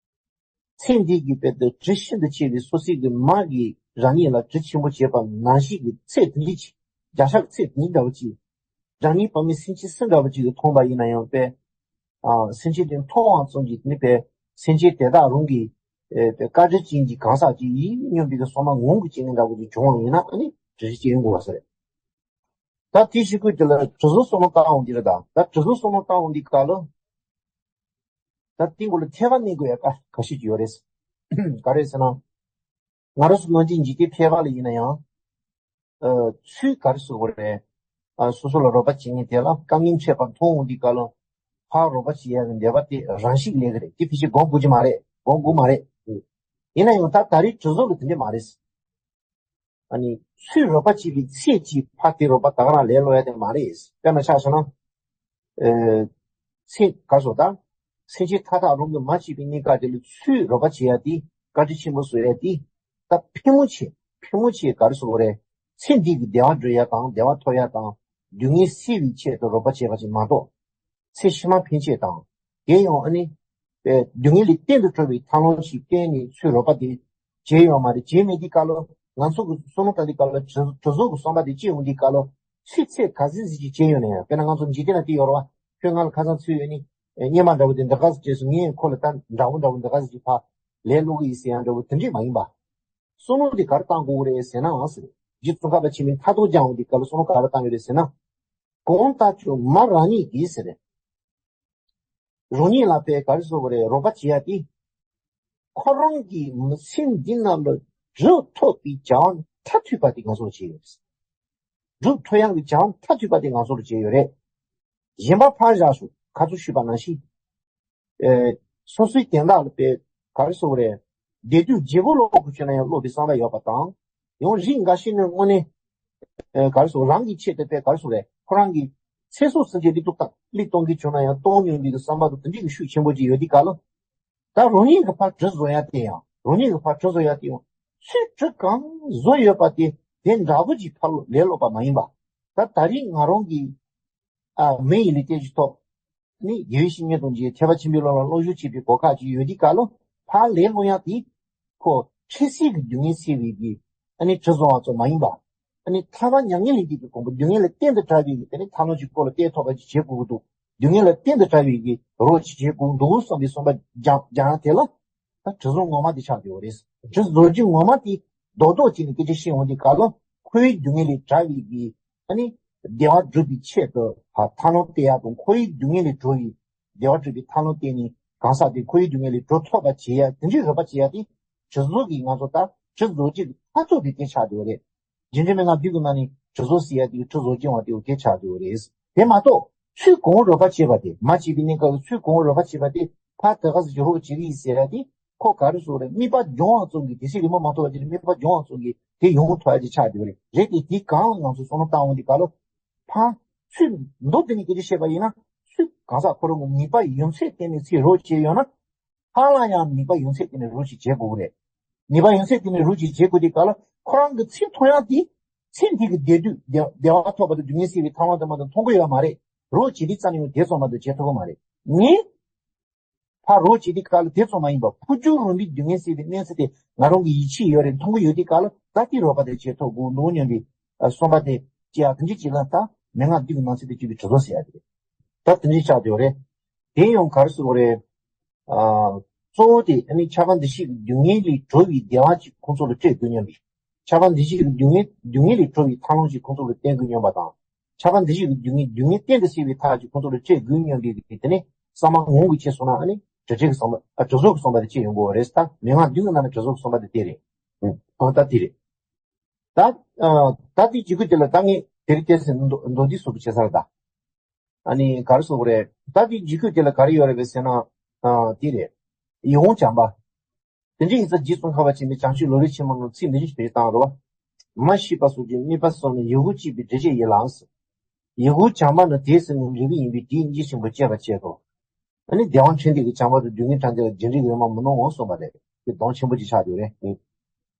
ཚེ་འདི་གི་དཔེ་དེ་དྲི་ཤིན་ཏུ་ཆེ་བའི་སོ་སོའི་གི་མ་གིས་རང་ཉིད་ལ་དྲི་ཆེན་པོ་བྱས་པ་ནང་བཞིན་གྱི་ཚེ་དེ་འདྲ་ཅིག་བརྒྱ་ཕྲག་ཚེ་དེ་འདྲ་བ་ཅིག་རང་ཉིད་བར་མའི་སེམས་ཅན་སུ་འདྲ་བ་ཅིག་གིས་མཐོང་པ་ཡིན་ན་ཡང་དཔེ། ཨ་སེམས་ཅན་དེ་མཐོང་བ་ཙམ་གྱིས་ནི་དཔེ། སེམས་ཅན་དེ་དག་རང་གི་ཨེ་དཔེ་བཀའ་དྲིན་ཅན་གྱི་གང་ཟག་ཅིག་ཡིན་སྙམ་པའི་གི་བསམ་པ་ངང་གིས་སྐྱེ་མཁན་འདྲ་བོ་ཅིག་བྱུང་བ་ཡིན་ན་ཨ་ནི་དྲི་ཞིམ་སྐྱེ་ཡོང་དགོས་པ་ཟེར། ད་དེ་ཞིག་ཁུལ་དེ་ལ་དྲི་བཟང་བསམ་བློ་བཏང་འོང་དུས་རེད། ད་ད་དྲི་བཟང་བསམ་བློ་བཏང་འོང་དུས་སྐབས་ལ། ད་དེ་གུ་ལ་ཐེ་བ་གནས་དགོས་ཡ་ག་ག་ཤེད་ཅིག་ཡོད་རེད། ག་རེ་ཟེར་ན། ང་རང་ཚོ་ནང་བཞིན་འཇིག་རྟེན་ཕལ་པ་ལ་ཡིན་ན་ཡང་། ཨ་ཚུལ་ག་རེ་ཟེར་དགོས་རེད། ཨ་སོ་སོ་ལ་རོགས་པ་བྱེད་མཁན་དེ་ལ་དཀའ་ངལ་འཕྲད་པ་མཐོང་འོང་དུས་སྐབས་ལ། ཕར་རོགས་པ་བྱེད་ཡ་གི་འདོད་པ་དེ་རང་བཞིན་ལས་ཀྱི་རེད། དེ་ཕལ་ཆེར་སྒོམ་དགོས་ཀྱི་མ་རེད། སྒོམ་དགོས་མ་རེད། ཡིན་ན་ཡང་ད་ད་རེས་དྲི་བཟང་ལ་དེ་འདྲ་མ་རེད། ཨ་ནི་ཚུར་རོགས་པ་བྱེད་པའི་ཚད་ཀྱིས་ཕར་དེ་རོགས་པ་ད་ག་རང་ལས་སློང་ཡ་དེ་མ་རེད། དཔེར་ན་ཆ་བཞག་ན། ཨེ་ཚེ་ག་སོ་ད། སེམས་ཅན་མཐའ་དག་རང་གི་མ་བྱས་པའི་གནས་སྐབས་དེ་ལ་ཚུར་རོགས་པ་བྱེད་ཡ་དེ་བཀའ་དྲིན་ཆེན་པོ་བཟོ་ཡ་དེ། ད་ཕལ་མོ་ཆེ་ཕལ་མོ་ཆེ་ག་རེ་ཟེར་དགོས་རེད། ཚེ་འདི་གི་བདེ་བ་འགྲོ་ཡ་དང་བདེ་བ་ཐོབ་ཡ་དང་སྡུག་བསྔལ་སེལ་བའི་ཆེད་དུ་རོགས་པ་བྱས་པ་ཅིག་མ་གཏོགས། ཚེ་ཕྱི་མ་ཕན་ཆེད་དང་། དེ་ཡང་ཨ་ནི། པའི་སྡུག་བསྔལ་ལས་གཏན་དུ་གྲོལ་བའི་ཐབས་ལམ་ཞིག་བསྟན་ནས་ཚུར་རོགས་པ་དེ་བྱས་ཡོད་མ་རེད། བྱས་མེད་དུས་སྐབས་ལ་ང་ཚོ་གི་བསམ་བློ་བཏང་དུས་སྐབས་ལ་དྲི་དྲི་བཟང་གི་བསམ་པ་དེ་སྐྱེ་ཡོང་དུས་སྐབས་ལ་ཚུར་ཚད་ག་ཚོད་ཅིག་བྱས་ཡོད་ན་ཡང་། དཔེར་ན་ང་ཚོ་འཇིག་རྟེན་ལ་དེ་ཡོད་རེད་བ། ཁྱོད་ང་ལ་ཁ་སང་ཚུར་ཡོད་ནི། སྙེ་མ་འདྲ་བོ་དེ་འདི་ག་ཚོད་བྱས་སོང་། ངས་ཁོ་ལ་ད་འདྲ་བོ་འདྲ་བོ་འདི་ག་ཚོད་ཅིག་ཕར་ལས་སློག་གི་ཡིན་ཟེར་ཡ་འདྲ་བོ་དེ་འདྲས་མ་ཡིན་པ། བསམ་བློ་དེ་ག་རེ་བཏང་དགོས་ཀྱི་རེད་ཟེར་ན་ཟེར། རྗེ་ཙོང་ཁ་པ་ཆེན་པོས་མཐའ་ཐུག་སྦྱངས་འོང་དུས་སྐབས་ལ་བསམ་བློ་ག་རེ་བཏང་ཡོད་རེད་ཟེར་ན། གང་ལྟར་ཀྱང་མ་རང་ཉིད་ཀྱིས་ཟེར། རང་ཉིད་ལ་དཔེ་ག་རེ་ཟེར་དགོས་རེད། རོགས་པ་བྱེད་ཡ་དེ། ཁོ་རང་གི་མི་ཚེ་འདི་ནང་ལ་སྒྲུབ་ཐུབ་པའི་བྱ་བ་མཐར་ཐུག་པ་དེ་ང་ཚོར་བྱས་ཡོད་རེད། སྒྲུབ་ཐུབ་ཡག་གི་བྱ་བ་མཐར་ཐུག་པ་དེ་ང་ཚོར་བྱས་ཡོད་རེད། གཞན་པ་ཕར་བཞག་ཤོག་ཁ་ཚུར་ཞུས་པ་ནང་བཞིན། ཨེ། སོ་སོའི་དོན་དག་ལ་དཔེ་ག་རེ་ཟེར་དགོས་རེད། བདེ་སྡུག་བརྗེ་པོ་སློག་དགོས་བྱུང་ན་ཡང་སློག་པའི་བསམ་པ་ཡོད་པ་དང་། ཡང་རིགས་འགའ་ཤས་ནི་དངོས་གནས། ཨེ། ག་རེ་ཟེར། རང་གི་ཆེད་དུ་དཔེ་ག་རེ་ཟེར་དགོས་རེད། ཁོ་རང་གི་ཚེ་སྲོག་ཟེར་གྱི་འདི་ཏོག་ཏག་ལི་གཏོང་གི་བྱུང་ན་ཡང་གཏོང་མྱོང་བའི་བསམ་པ་དང་དེ་འདྲའི་གི་ཤུགས་ཆེན་པོ་ཅིག་ཡོད་དུས་སྐབས་ལ། ད་རང་ཉིད་ཀྱི་ཕར་དྲི་བཟོ་ཡ་དེ་ཡང་། རང་ཉིད་ཀྱི་ཕར་དྲི་བཟོ་ཡ་དེ་ཡང་། ཚུར་དྲི་གང་བཟོ་ཡོད་པ་དེ་དེ་འདྲ་པོ་ཅིག་ཕར་ལས་སློག་པ་མ་ཡིན་པ། ད་ད་རེས་ང་རང་གིས། ཨ། མི་ཡི་ལུས་རྟེན་གྱི་ཐོག་ནི་དགེ་བའི་བཤེས་གཉེན་དང་མཇལ། ཐེག་པ་ཆེན་པོའི་ལམ་ལ་སློབ་སྦྱོང་བྱེད་པའི་གོ་སྐབས་ཅིག་ཡོད་དུས་སྐབས་ལ་ཕར་ལས་སློང་ཡ་དེ། ཁོ་འཕྲལ་སེལ་གྱི་སྡུག་བསྔལ་སེལ་བའི་གི། ཨ་ནི་དྲི་བཟོ་བ་ཙམ་མ་ཡིན་པ། ཨ་ནི་ཐར་པ་མྱ་ངན་ལས་འདས་པའི་གོ་འཕང་སྡུག་བསྔལ་ལས་གཏན་དུ་བྲལ་བའི་གི་དེ་ནི་ཐར་ལམ་ཅིག་ཁོ་ལ་གཏད་ཐུབ་པ་ཅིག་བྱེད་དགོས་ཀྱི་འདུག་སྡུག་བསྔལ་ལས་གཏན་དུ་བྲལ་བའི་གི་རོགས་ཅིག་བྱེད་དགོས་ཀྱི་འདུག་བསམ་པའི་བསམ་པ་སྦྱང་སྦྱང་ཡ་དེ་ལ། ད་དྲི་བཟང་ངོ་མ་དེ་ཆགས་ཡོད་རེད། དྲི་བཟོ་རྒྱུ་ངོ་མ་དེ་རྡོག་རྡོག་ཅིག་ནས་སྐད་ཆ་བཤད་འོང་དུས་སྐབས་ལ་འཁོར་བའི་སྡུག་བསྔལ་ལས་བྲལ་བའི་གི། ཨ་ནི་བདེ་བ་སྒྲུབ་པའི་ཆེད་དུ་ཕར་ཐར་ལམ་བསྟན་ཡ་དང་། འཁོར་བའི་སྡུག་བསྔལ་ལས་གྲོལ་བའི་བདེ་བ་སྒྲུབ་པའི་ཐར་ལམ་བསྟན་ནས་གང་ཟག་དེ་འཁོར་བའི་སྡུག་བསྔལ་ལས་གྲོལ་ཐུབ་པ་བྱེད་ཡ། དེ་འདྲའི་རོགས་པ་བྱེད་ཡ་དེ་དྲི་བཟང་གི། ང་ཚོ་ད་དྲི་བཟང་གི་མཐར་ཐུག་དེ་དེ་ཆགས་ཡོད་རེད། རྗེས་འབྲིང་མན་ངག་བདུན་གྱི་ནང་ནས་དྲི་བཟང་ཟེར་ཡ་དེ་དྲི་བཟང་སྦྱོང་བ་དེ་དེ་ཆགས་ཡོད་རེད། དེ་མ་གཏོགས་ཚུར་གང་རོགས་པ་བྱེད་པ་དེ། མ་བྱས་པའི་གནས་སྐབས་ཚུར་གང་རོགས་པ་བྱེད་པ་དེ། ཕར་དེ་ག་ཟེར་གྱི་རོགས་བྱེད་ཀྱི་ཡིན་ཟེར་ཡ་དེ། ཁོ་ག་རེ་ཟེར་རེད། དམིགས་པ་སྦྱོང་བ་ཙམ་གྱིས། དེ་སྲིད་ལས་སྨོན་མ་ཐོབ་པ་ཅིག་དམིགས་པ་སྦྱོང་བ་ཙམ་གྱིས་དེ་ཡོང་ཐུབ་ཡ་ཅིག་ཆགས་ཡོད་རེད། རེད་དེ། དེ་སྒང་ལ་ང་ཚོ་བསམ་བློ་བཏང་འོང་དུས་སྐབས་ལ། ཕར་ཚུར་མདོར་བསྡུས་ནས་སྐད་ཆ་བཤད་པ་ཡིན་ན། ཚུར་གང་ཟག་ཁོ་རང་གི་ནུས་པ་ཡོད་ཚད་བརྟེན་ནས་ཚུར་རོགས་བྱས་ཡོད་ན། ཕར་ལ་ཡང་ནུས་པ་ཡོད་ཚད་བརྟེན་ནས་རོགས་ཅིག་བྱེད་དགོས་ཀྱི་རེད། ནུས་པ་ཡོད་ཚད་བརྟེན་ནས་རོགས་ཅིག་བྱེད་དགོས་དུས་སྐབས་ལ། ཁོ་རང་གི་ཚེ་མཐོང་ཡག་དེ། ཚེ་འདི་གི་བདེ་སྡུག་བདེ་བདེ་བ་ཐོབ་པ་དང་སྡུག་བསྔལ་སེལ་བའི་ཐབས་ལམ་དེ་མ་གཏོགས་མཐོང་གི་ཡོད་མ་རེད། རོགས་བྱེད་དུས་ཙམ་ནས་ཡང་དེ་ཙམ་མ་གཏོགས་བྱེད་ཐུབ་ཀྱི་མ་རེད། ངས་ཕར་རོགས་བྱེད་དུས་སྐབས་ལ་དེ་ཙམ་མ་ཡིན་པ། འཕོ་འགྱུར་རིམ་པའི་སྡུག་བསྔལ་སེལ་བའི་གནས་ཚུལ་དེ་ང་རང་གི་ཡིད་ཆེས་ཡོད་རེད། མཐོང་གི་ཡོད་དུས་སྐབས་ལ། ད་དེ་རོགས་པ་དེ་བྱེད་ཐུབ་དགོས་འདུག་སྙམ་པའི་བསམ་པ་དེ་སྐྱེ་ཡག་དེ་འདྲ་ཅིག་ལ། ད་མན་ངག་བདུན་གྱི་ནང་ཚན་དེ་གཅིག་པའི་དྲི་བཟང་ཟེར་ཡག་དེ་རེད། ད་དེ་འདྲ་ཆགས་ཡོད་རེད། དེ་ཡང་ག་རེ་ཟེར་དགོས་རེད། ཨ། གཙོ་བོ་དེ་ཨ་ནི་ཁྱབ་པ་འདུ་བྱེད་ཀྱི་སྡུག་བསྔལ་ལས་གྲོལ་བའི་བདེ་བ་ཅིག་ཁོང་ཚོ་ལ་སྤྲད་དགོས་སྙམ་པའི། ཁྱབ་པ་འདུ་བྱེད་ཀྱི་སྡུག་བསྔལ་སྡུག་བསྔལ་ལས་གྲོལ་བའི་ཐབས་ལམ་ཅིག་ཁོང་ཚོ་ལ་བསྟན་དགོས་སྙམ་པ་དང་། ཆགས་པ་འདི་བཞིན་གྱི་སྡུག་བསྔལ་སྡུག་བསྔལ་གཏན་དུ་སེལ་བའི་ཐབས་ཀྱི་ཁོང་ཚོ་ལ་སྤྲད་དགོས་སྙམ་པའི་དེ་ནི་བསམ་པ་ངོམས་ཀྱིས་བྱས་སོང་ན། ཨ་ནི་དྲི་བྲལ་གྱི་བསམ་པ། ཨ་དྲི་བཟོ་གི་བསམ་པ་དེ་སྐྱེ་ཡོང་གི་རེད། ད་མན་ངག་བདུན་གྱི་ནང་ནས་དྲི་བཟོ་གི་བསམ་པ་དེ་དེ་རེད། ཨང་། ད་དེ་རེད། ད་ཨ་ད་དེ་ཇི་གུ་དེ་ལ་ད་ངས་དེ་རིང་བལྟས་ཚེ་མདོ་མདོ་འདི་སོགས་པ་བྱེད་ས་རེད་ད། ཨ་ནི་ག་རེ་ཟེར་དགོས་རེད། ད་དེ་ཇི་གུ་དེ་ལ་ག་རེ་ཡོད་རེད་པས་ཟེར་ན། ཨ་དེ་རེད། ཡིད་འོང་བྱམས་པ། དེ་འདྲ་ཡིན་ཙང་རྗེ་ཙོང་ཁ་པ་ཆེན་པོས་བྱང་ཆུབ་ལམ་རིམ་ཆེན་མོ་ནང་ཚིག་འདི་བཞིན་བྱས་བཏང་རེད་བ། མ་ཤེས་པ་སོགས་ཀྱིས་དམིགས་པ་སོགས་ནི་ཡིད་འོང་སྐྱེས་པའི་སྒྲིབ་བྱེད་ཡིན་ལ། ཡིད་འོང་བྱམས་པ་ནི་དེས་ཟིན་ནས་འབྲས་བུ་ཡིན་པས་དེས་སྙིང་རྗེ་ཆེན་པོ་སྐྱེད་པར་བྱེད་དོ། ཨ་ནི་བདེ་བ་ཕྲན་བདེ་གི་བྱམས་པ་དང་སྡུག་བསྔལ་ཕྲན་བདེ་ལ་རྒྱུ་འབྲས་ཀྱི་ཡོད་མ་མི་སྣང་ངོ་གསུངས་པ་རེད། དེ་དོན་ཆེན་པོ་ཅིག་ཆགས་ཡོད་རེད།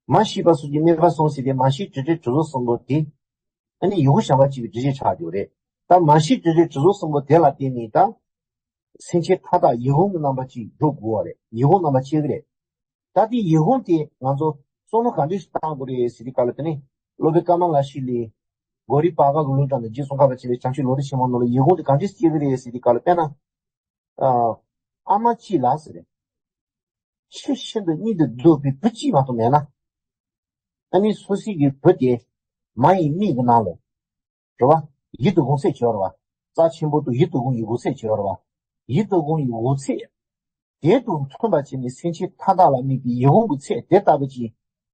མ་ཤེས་པ་སོགས་ཀྱིས་དམིགས་པ་སོགས་ཟིན་ཏེ་མ་ཤེས་དྲི་བྲལ་དྲི་བཟོ་གསུམ་པོ་དེ། ཨ་ནི་ཡིད་འོང་བྱམས་པ་སྐྱེས་པའི་སྒྲིབ་བྱེད་ཆགས་ཡོད་རེད། ད་མ་ཤེས་དྲི་བྲལ་དྲི་བཟོ་གསུམ་པོ་དེ་ལ་བརྟེན་ནས་ད། སེམས་ཅན་མཐའ་དག་ཡིད་འོང་གི་རྣམ་པ་ཅིག་འགྲོ་དགོས་པ་རེད། ཡིད་འོང་རྣམ་པ་སྐྱེ་གི་རེད། ད་དེ་ཡིད་འོང་དེ་ང་ཚོ་བསམ་བློ་ག་འདྲས་ཤིག་བཏང་དགོས་རེད་ཟེར་དུས་སྐབས་ལ། དེ་ནས་སློབ་དཔོན་ཀ་མ་ལ་ཤཱི་ལའི་གོ་རི་བག་ག་གི་ལུང་དྲངས་ནས་རྗེ་ཙོང་ཁ་པ་ཆེན་པོས་བྱང་ཆུབ་ལམ་རིམ་ཆེན་མོ་ནང་ལ་ཡིད་འོང་དེ་ག་འདྲས་སྐྱེ་གི་རེད་ཟེར་དུས་སྐབས་ལ། དཔེར་ན། ཨ་ཨ་མ་གཅིག་ལ་ཟེར་རེད། ཆེས་ཤིན་ཏུ་གཉེན་དུ་སྡུག་པའི་བུ་གཅིག་མ་གཏོགས་མེད་ན། ཨ་ནི་སོ་སོའི་གི་བུ་དེ་མ་ཡི་མིག་གི་ནང་ལ། རེད་བ། ཡིད་དུ་འོང་ཚད་བྱེད་པ་རེད་བ། རྩ་ཆེན་པོ་དང་ཡིད་དུ་འོང་བའི་འོང་ཚད་བྱེད་པ་རེད་བ། ཡིད་དུ་འོང་བའི་འོང་ཚད། དེ་དང་མཐུན་པ་བྱས་ནས་སེམས་ཅན་མཐའ་དག་ལ་དམིགས་པའི་ཡིད་འོང་གི་ཚད་དེ་ལྟ་བུ་ཅིག་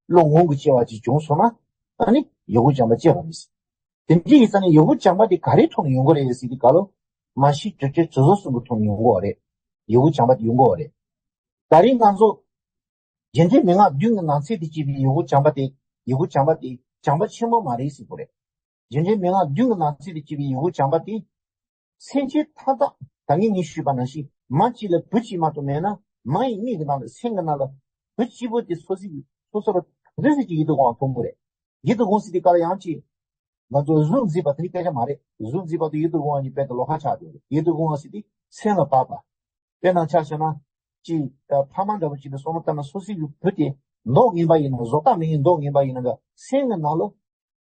བློ་ངོམས་ཀྱིས་སྐྱེ་བ་ཅིག་བྱུང་སོང་ན། ཨ་ནི་ཡིད་འོང་བྱམས་པ་སྐྱེ་བ་རེད། དེ་འདྲ་ཡིན་ཙང་ནི་ཡིད་འོང་བྱམས་པ་དེ་ག་རེའི་ཐོག་ནས་ཡོང་གི་རེད་ཟེར་དུས་སྐབས་ལ། མ་ཤེས་དྲི་བྲལ་དྲི་བཟོ་གསུམ་གྱི་ཐོག་ནས་ཡོང་གི་རེད། ཡིད་འོང་བྱམས་པ་དེ་ཡོང་གི་རེད། ད་རེས་ང་ཚོ་རྒྱུ་འབྲས་མན་ངག་བདུན་གྱི་ནང་ཚན་དུ་སྐྱེས་པའི་ཡིད་འོང་བྱམས་པ་དེ། ཡིད་འོང་བྱམས་པ་དེ་བྱམས་པ་ཆེན་པོ་མ་རེད་ཟེར་དགོས་རེད། རྒྱུ་འབྲས་མན་ངག་བདུན་གྱི་ནང་ཚན་དུ་སྐྱེས་པའི་ཡིད་འོང་བྱམས་པ་དེ། སེམས་ཅན་མཐའ་དག་ད་ངས་ངས་ཞུས་པ་ནང་བཞིན་མ་གཅིག་ལ་བུ་གཅིག་མ་གཏོགས་མེད་ན། མ་ཡི་མིག་གི་ནང་ལ་སེམས་ཀྱི་ནང་ལ་བུ་གཅིག་པོ་དེ་སོ་སོའི་སོ་སོ་ལ་ག་འདྲ་ཟེར་གྱི་ཡིད་དུ་འོང་བ་མཐོང་གི་རེད། ཡིད་དུ་འོང་ཟེར་དུས་སྐབས་ལ་ཡང་ཅིག་ང་ཚོ་གཟུགས་མཛེས་པ་དེ་འདྲའི་སྐད་ཆ་མ་རེད། གཟུགས་མཛེས་པ་དང་ཡིད་དུ་འོང་བ་གཉིས་དཔེ་དང་ལོགས་ཀ་ཆགས་འདུག་ཡིད་དུ་འོང་བ་ཟེར་དུས་སེམས་ལ་བབས་པ། དཔེར་ན་ཆ་བཞག་ན། ཅིག་ཕ་མ་འདྲ་པོ་ཅིག་ལ་བསམ་བློ་བཏང་ན། སོ་སོའི་གི་བུ་དེ་མདོག་ངན་པ་ཡིན་ན། བཟོ་ལྟ་མིན་ཡིན། མདོག་ངན་པ་ཡིན་ན་འདྲ། སེམས་ཀྱི་ནང་ལ་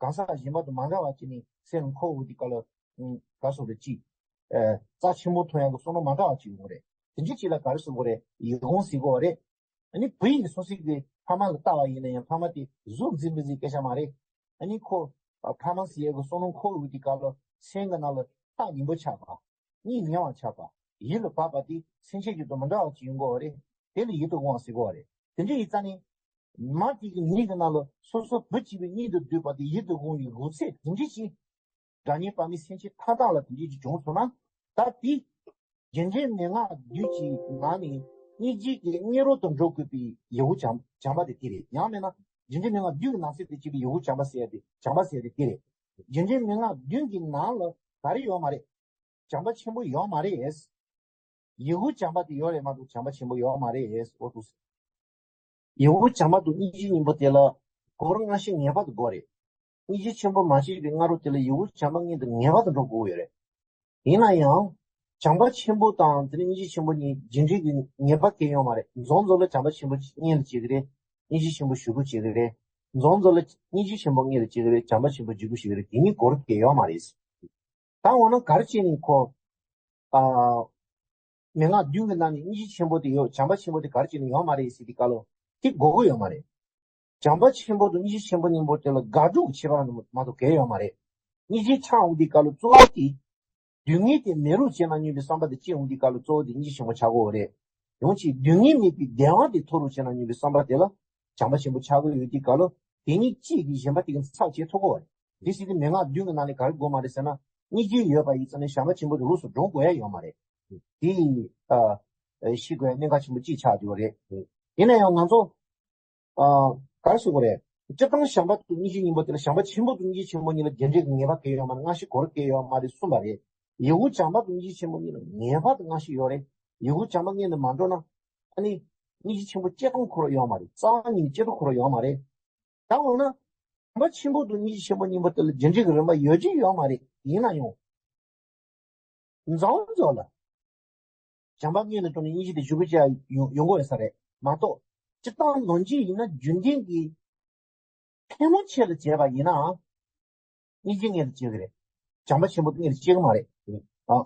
གང་ཟག་གཞན་པ་དང་མ་འདྲ་བ་ཅིག་ནི་སེམས་ལ་འཁོར་འོང་དུས་སྐབས་ལ། ཨ་ག་སོགས་རེད། ཅིག་ཨ་རྩ་ཆེན་པོ་མཐོང་ཡག་གི་བསམ་བློ་མ་འདྲ་བ་ཅིག་ཡོང་གི་རེད། དེ་འདྲ་ཅིག་ལ་ག་རེ་ཟེར་དགོས་རེད། ཡིད་འོང་ཟེར་དགོས་རེད། ཨ་ནི་བུ་ཡིས་སོ་སོའི་གི་ཕ་མ་ལ་ལྟ་བ་ཡིན་ན་ཡང་། ཕ་མ་དེ་གཟུགས་མཛེས་མི་མཛེས་སྐད་ཆ་མ་རེད། ཨ་ནི་ཁོ་ཨ་ཕ་མ་ཟེར་ཡག་གི་བསམ་བློ་འཁོར་འོང་དུས་སྐབས་ལ་སེམས་ཀྱི་ནང་ལ་ཐག་ཉེ་པོ་ཆགས་པ། གཉིད་ཉལ་བ་ཆགས་པ། ཡིད་ལ་བབས་པ་དེ་སེམས་ཅན་གྱི་དང་མི་འདྲ་བ་ཅིག་ཡོང་གི་ཡོད་རེད། དེ་ལ་ཡིད་དུ་འོང་བ་ཟེར་གྱི་ཡོད་རེད། དེ་འདྲ་ཡིན་ཙང་ནི། མ་དེ་གི་མིག་གི་ནང་ལ་སོ་སོ་བུ་གཅིག་པའི་གཉེན་དུ་སྡོད་པ་དེ་ཡིད་དུ་འོང་བའི་འོང་ཚད་དེ་འདྲ་ཅིག་དགྲ་གཉེན་པ་མི་སེམས་ཅན་མཐའ་དག་ལ་དེ་འདྲ་ཅིག་བྱུང་སོང་ན། ད་དེ། རྒྱུ་འབྲས་མན་ངག་བདུན་གྱི་ནང་ནས་སྙིང་རྗེ་གི་སྙིང་རོ་དུ་འགྲོ་དགོས་པའི་ཡིད་འོང་བྱམས་བྱམས་པ་དེ་དེ་རེད། ཡང་མིན་ན་རྒྱུ་འབྲས་མན་ངག་བདུན་གྱི་ནང་ཚན་དུ་སྐྱེས་པའི་ཡིད་འོང་བྱམས་པ་ཟེར་ཡ་དེ། བྱམས་པ་ཟེར་ཡ་དེ་དེ་རེད། རྒྱུ་འབྲས་མན་ངག་བདུན་གྱི་ནང་ལ་ག་རེ་ཡོད་མ་རེད། བྱམས་པ་ཆེན་པོ་ཡོད་མ་རེད། ཡིད་འོང་བྱམས་པ་དེ་ཡོད་རེད་མ་གཏོགས་བྱམས་པ་ཆེན་པོ་ཡོད་མ་རེད། འོ་འདུག་སེ། ཡིད་འོང་བྱམས་པ་དང་སྙིང་རྗེ་གཉིས་པོ་དེ་ལ་སྒོར་སྔ་ཕྱི་ངེས་པར་དུ་དགོས་རེད། སྙིང་རྗེ་ཆེན་པོ་མ་སྐྱེས་པའི་སྔ་རོལ་དེ་ལ་ཡིད་འོང་བྱམས་པ་མངོན་དུ་ངེས་པར་དུ་འགྲོ་དགོས་ཡོད་རེད། ཡིན་ན་ཡང་། བྱམས་པ་ཆེན་པོ་དང་དེ་ནས་སྙིང་རྗེ་ཆེན་པོ་གཉིས་རྒྱུ་འབྲས་ཀྱི་ངེས་པ་གང་ཡང་ཡོད་མ་རེད། མཚམས་མཚམས་ལ་བྱམས་པ་ཆེན་པོ་མངོན་དུ་སྐྱེ་གི་རེད། སྙིང་རྗེ་ཆེན་པོ་ཞེ་པོ་སྐྱེ་གི་རེད། མཚམས་མཚམས་ལ་སྙིང་རྗེ་ཆེན་པོ་མངོན་དུ་སྐྱེ་གི་རེད། བྱམས་པ་ཆེན་པོ་ཞེ་པོ་སྐྱེ་གི་རེད། དེ་གཉིས་སྒོར་གང་ཡང་ཡོད་མ་རེད། ད་འོ་ན་ག་རེ་བྱས་ནས་ཁོ། ཨ། མན་ངག་བདུན་གྱི་ནང་ནས་སྙིང་རྗེ་ཆེན་པོ་དེ་ཡོད། བྱམས་པ་ཆེན་པོ་དེ་ག་རེ་བྱས་ནས་ཡོད་མ་རེད་ཟེར་དུས་སྐབས་ལ། དེ་དགོས་ཀྱི་ཡོད་མ་རེད། བྱམས་པ་ཆེན་པོ་དང་སྙིང་རྗེ་ཆེན་པོ་གཉིས་པོ་དེ་ལ་དགག་སྒྲུབ་ཀྱི་ཁྱད་པར་མ་གཏོགས་གང་ཡང་ཡོད་མ་རེད། སྙིང་རྗེ་ཆགས་འོང་དུས་སྐབས་ལ་གཙོ་བོ་དེ། སྡུག་བསྔལ་དེ་མེད་རུང་བྱས་ན་སྙམ་པའི་བསམ་པ་དེ་སྐྱེ་འོང་དུས་སྐབས་ལ་གཙོ་བོ་དེ་སྙིང་རྗེ་ཆེན་པོ་ཆགས་ཀྱི་ཡོད་རེད། ཡང་ཅིག་སྡུག་བསྔལ་མེད་པའི་བདེ་བ་དེ་ཐོབ་རུང་བྱས་ན་སྙམ་པའི་བསམ་པ་དེ་ལ་བྱམས་པ་ཆེན་པོ་ཆགས་ཀྱི་ཡོད་དུས་སྐབས་ལ། དེ་གཉིས་གཅིག་གིས་གཞན་པ་དེ་གི་ཚབ་བྱེད་ཐུབ་ཀྱི་ཡོད་རེད། དེ་ཟེར་དུས་མན་ངག་བདུན་གྱི་ནང་ནས་ག་རེ་དགོས་མ་རེད་ཟེར་ན། སྙིང་རྗེ་ཡོད་པ་ཡིན་ཙང་ནས་བྱམས་པ་ཆེན་པོ་དེ་ལོགས་སུ་འགྲོ་དགོས་ཡ་ཡོད་མ་རེད། དེ། ཨ། ཤེས་དགོས་ཡ་གནད་འགག་ཆེན་པོ་གཅིག་ཆགས་ཡོད་རེད། ཡིན་ན་ཡང་ང་ཚོ། ཨ། ག་རེ་ཟེར་དགོས་རེད། སྤྱིར་བཏང་བྱམས་པ་དང་སྙིང་རྗེ་གཉིས་པོ་དེ་ལ། བྱམས་པ་ཆེན་པོ་དང་སྙིང་རྗེ་ཆེན་པོ་གཉིས་ལ་རྒྱུ་འབྲས་ཀྱི་ངེས་པ་གང་ཡང་ཡོད་མ་རེད། སྔ་ཕྱི་སྒོར་གང་ཡང་ཡོད་མ་རེད་གསུངས་པ་རེད། ཡིད་འོང་བྱམས་པ་དང་སྙིང་རྗེ་ཆེན་པོ་གཉིས་ལ་ངེས་པར་དུ་སྔ་ཕྱི་ཡོད་རེད། ཡིད་འོང་བྱམས་པ་མངོན་དུ་མ་འགྲོ་ན། ཨ་ནི། སྙིང་རྗེ་ཆེན་པོ་སྐྱེ་སྟངས་ཁོ་རང་ཡོད་མ་རེད། རྩ་བ་ཉིད་ནས་སྐྱེ་སྟངས་ཁོ་རང་ཡོད་མ་རེད། ད་འོ་ན། བྱམས་པ་ཆེན་པོ་དང་སྙིང་རྗེ་ཆེན་པོ་གཉིས་པོ་དེ་ལ་རྒྱུ་འབྲས་ཀྱི་རིམ་པ་ཡོད་ཀྱི་ཡོད་མ་རེད། ཡིན་ན་ཡང་། མཚམས་མཚམས་ལ། བྱམས་པ་མངོན་དུ་བྱུང་ནས་སྙིང་རྗེ་དེ་ཞེ་པོ་ཅིག་ཡོང་ཡོང་གི་ཡོད་ས་རེད་མ་གཏོགས། སྤྱིར་བཏང་ནང་བཞིན་ཡིན་ན་རྒྱུན་ལྡན་གྱི་ཕལ་མོ་ཆེ་ལ་བྱས་པ་ཡིན་ནའང་། སྙིང་རྗེ་མངོན་དུ་སྐྱེ་གི་རེད། བྱམས་པ་ཆེན་པོ་མངོན་དུ་སྐྱེ་གི་མ་རེད། ཨ།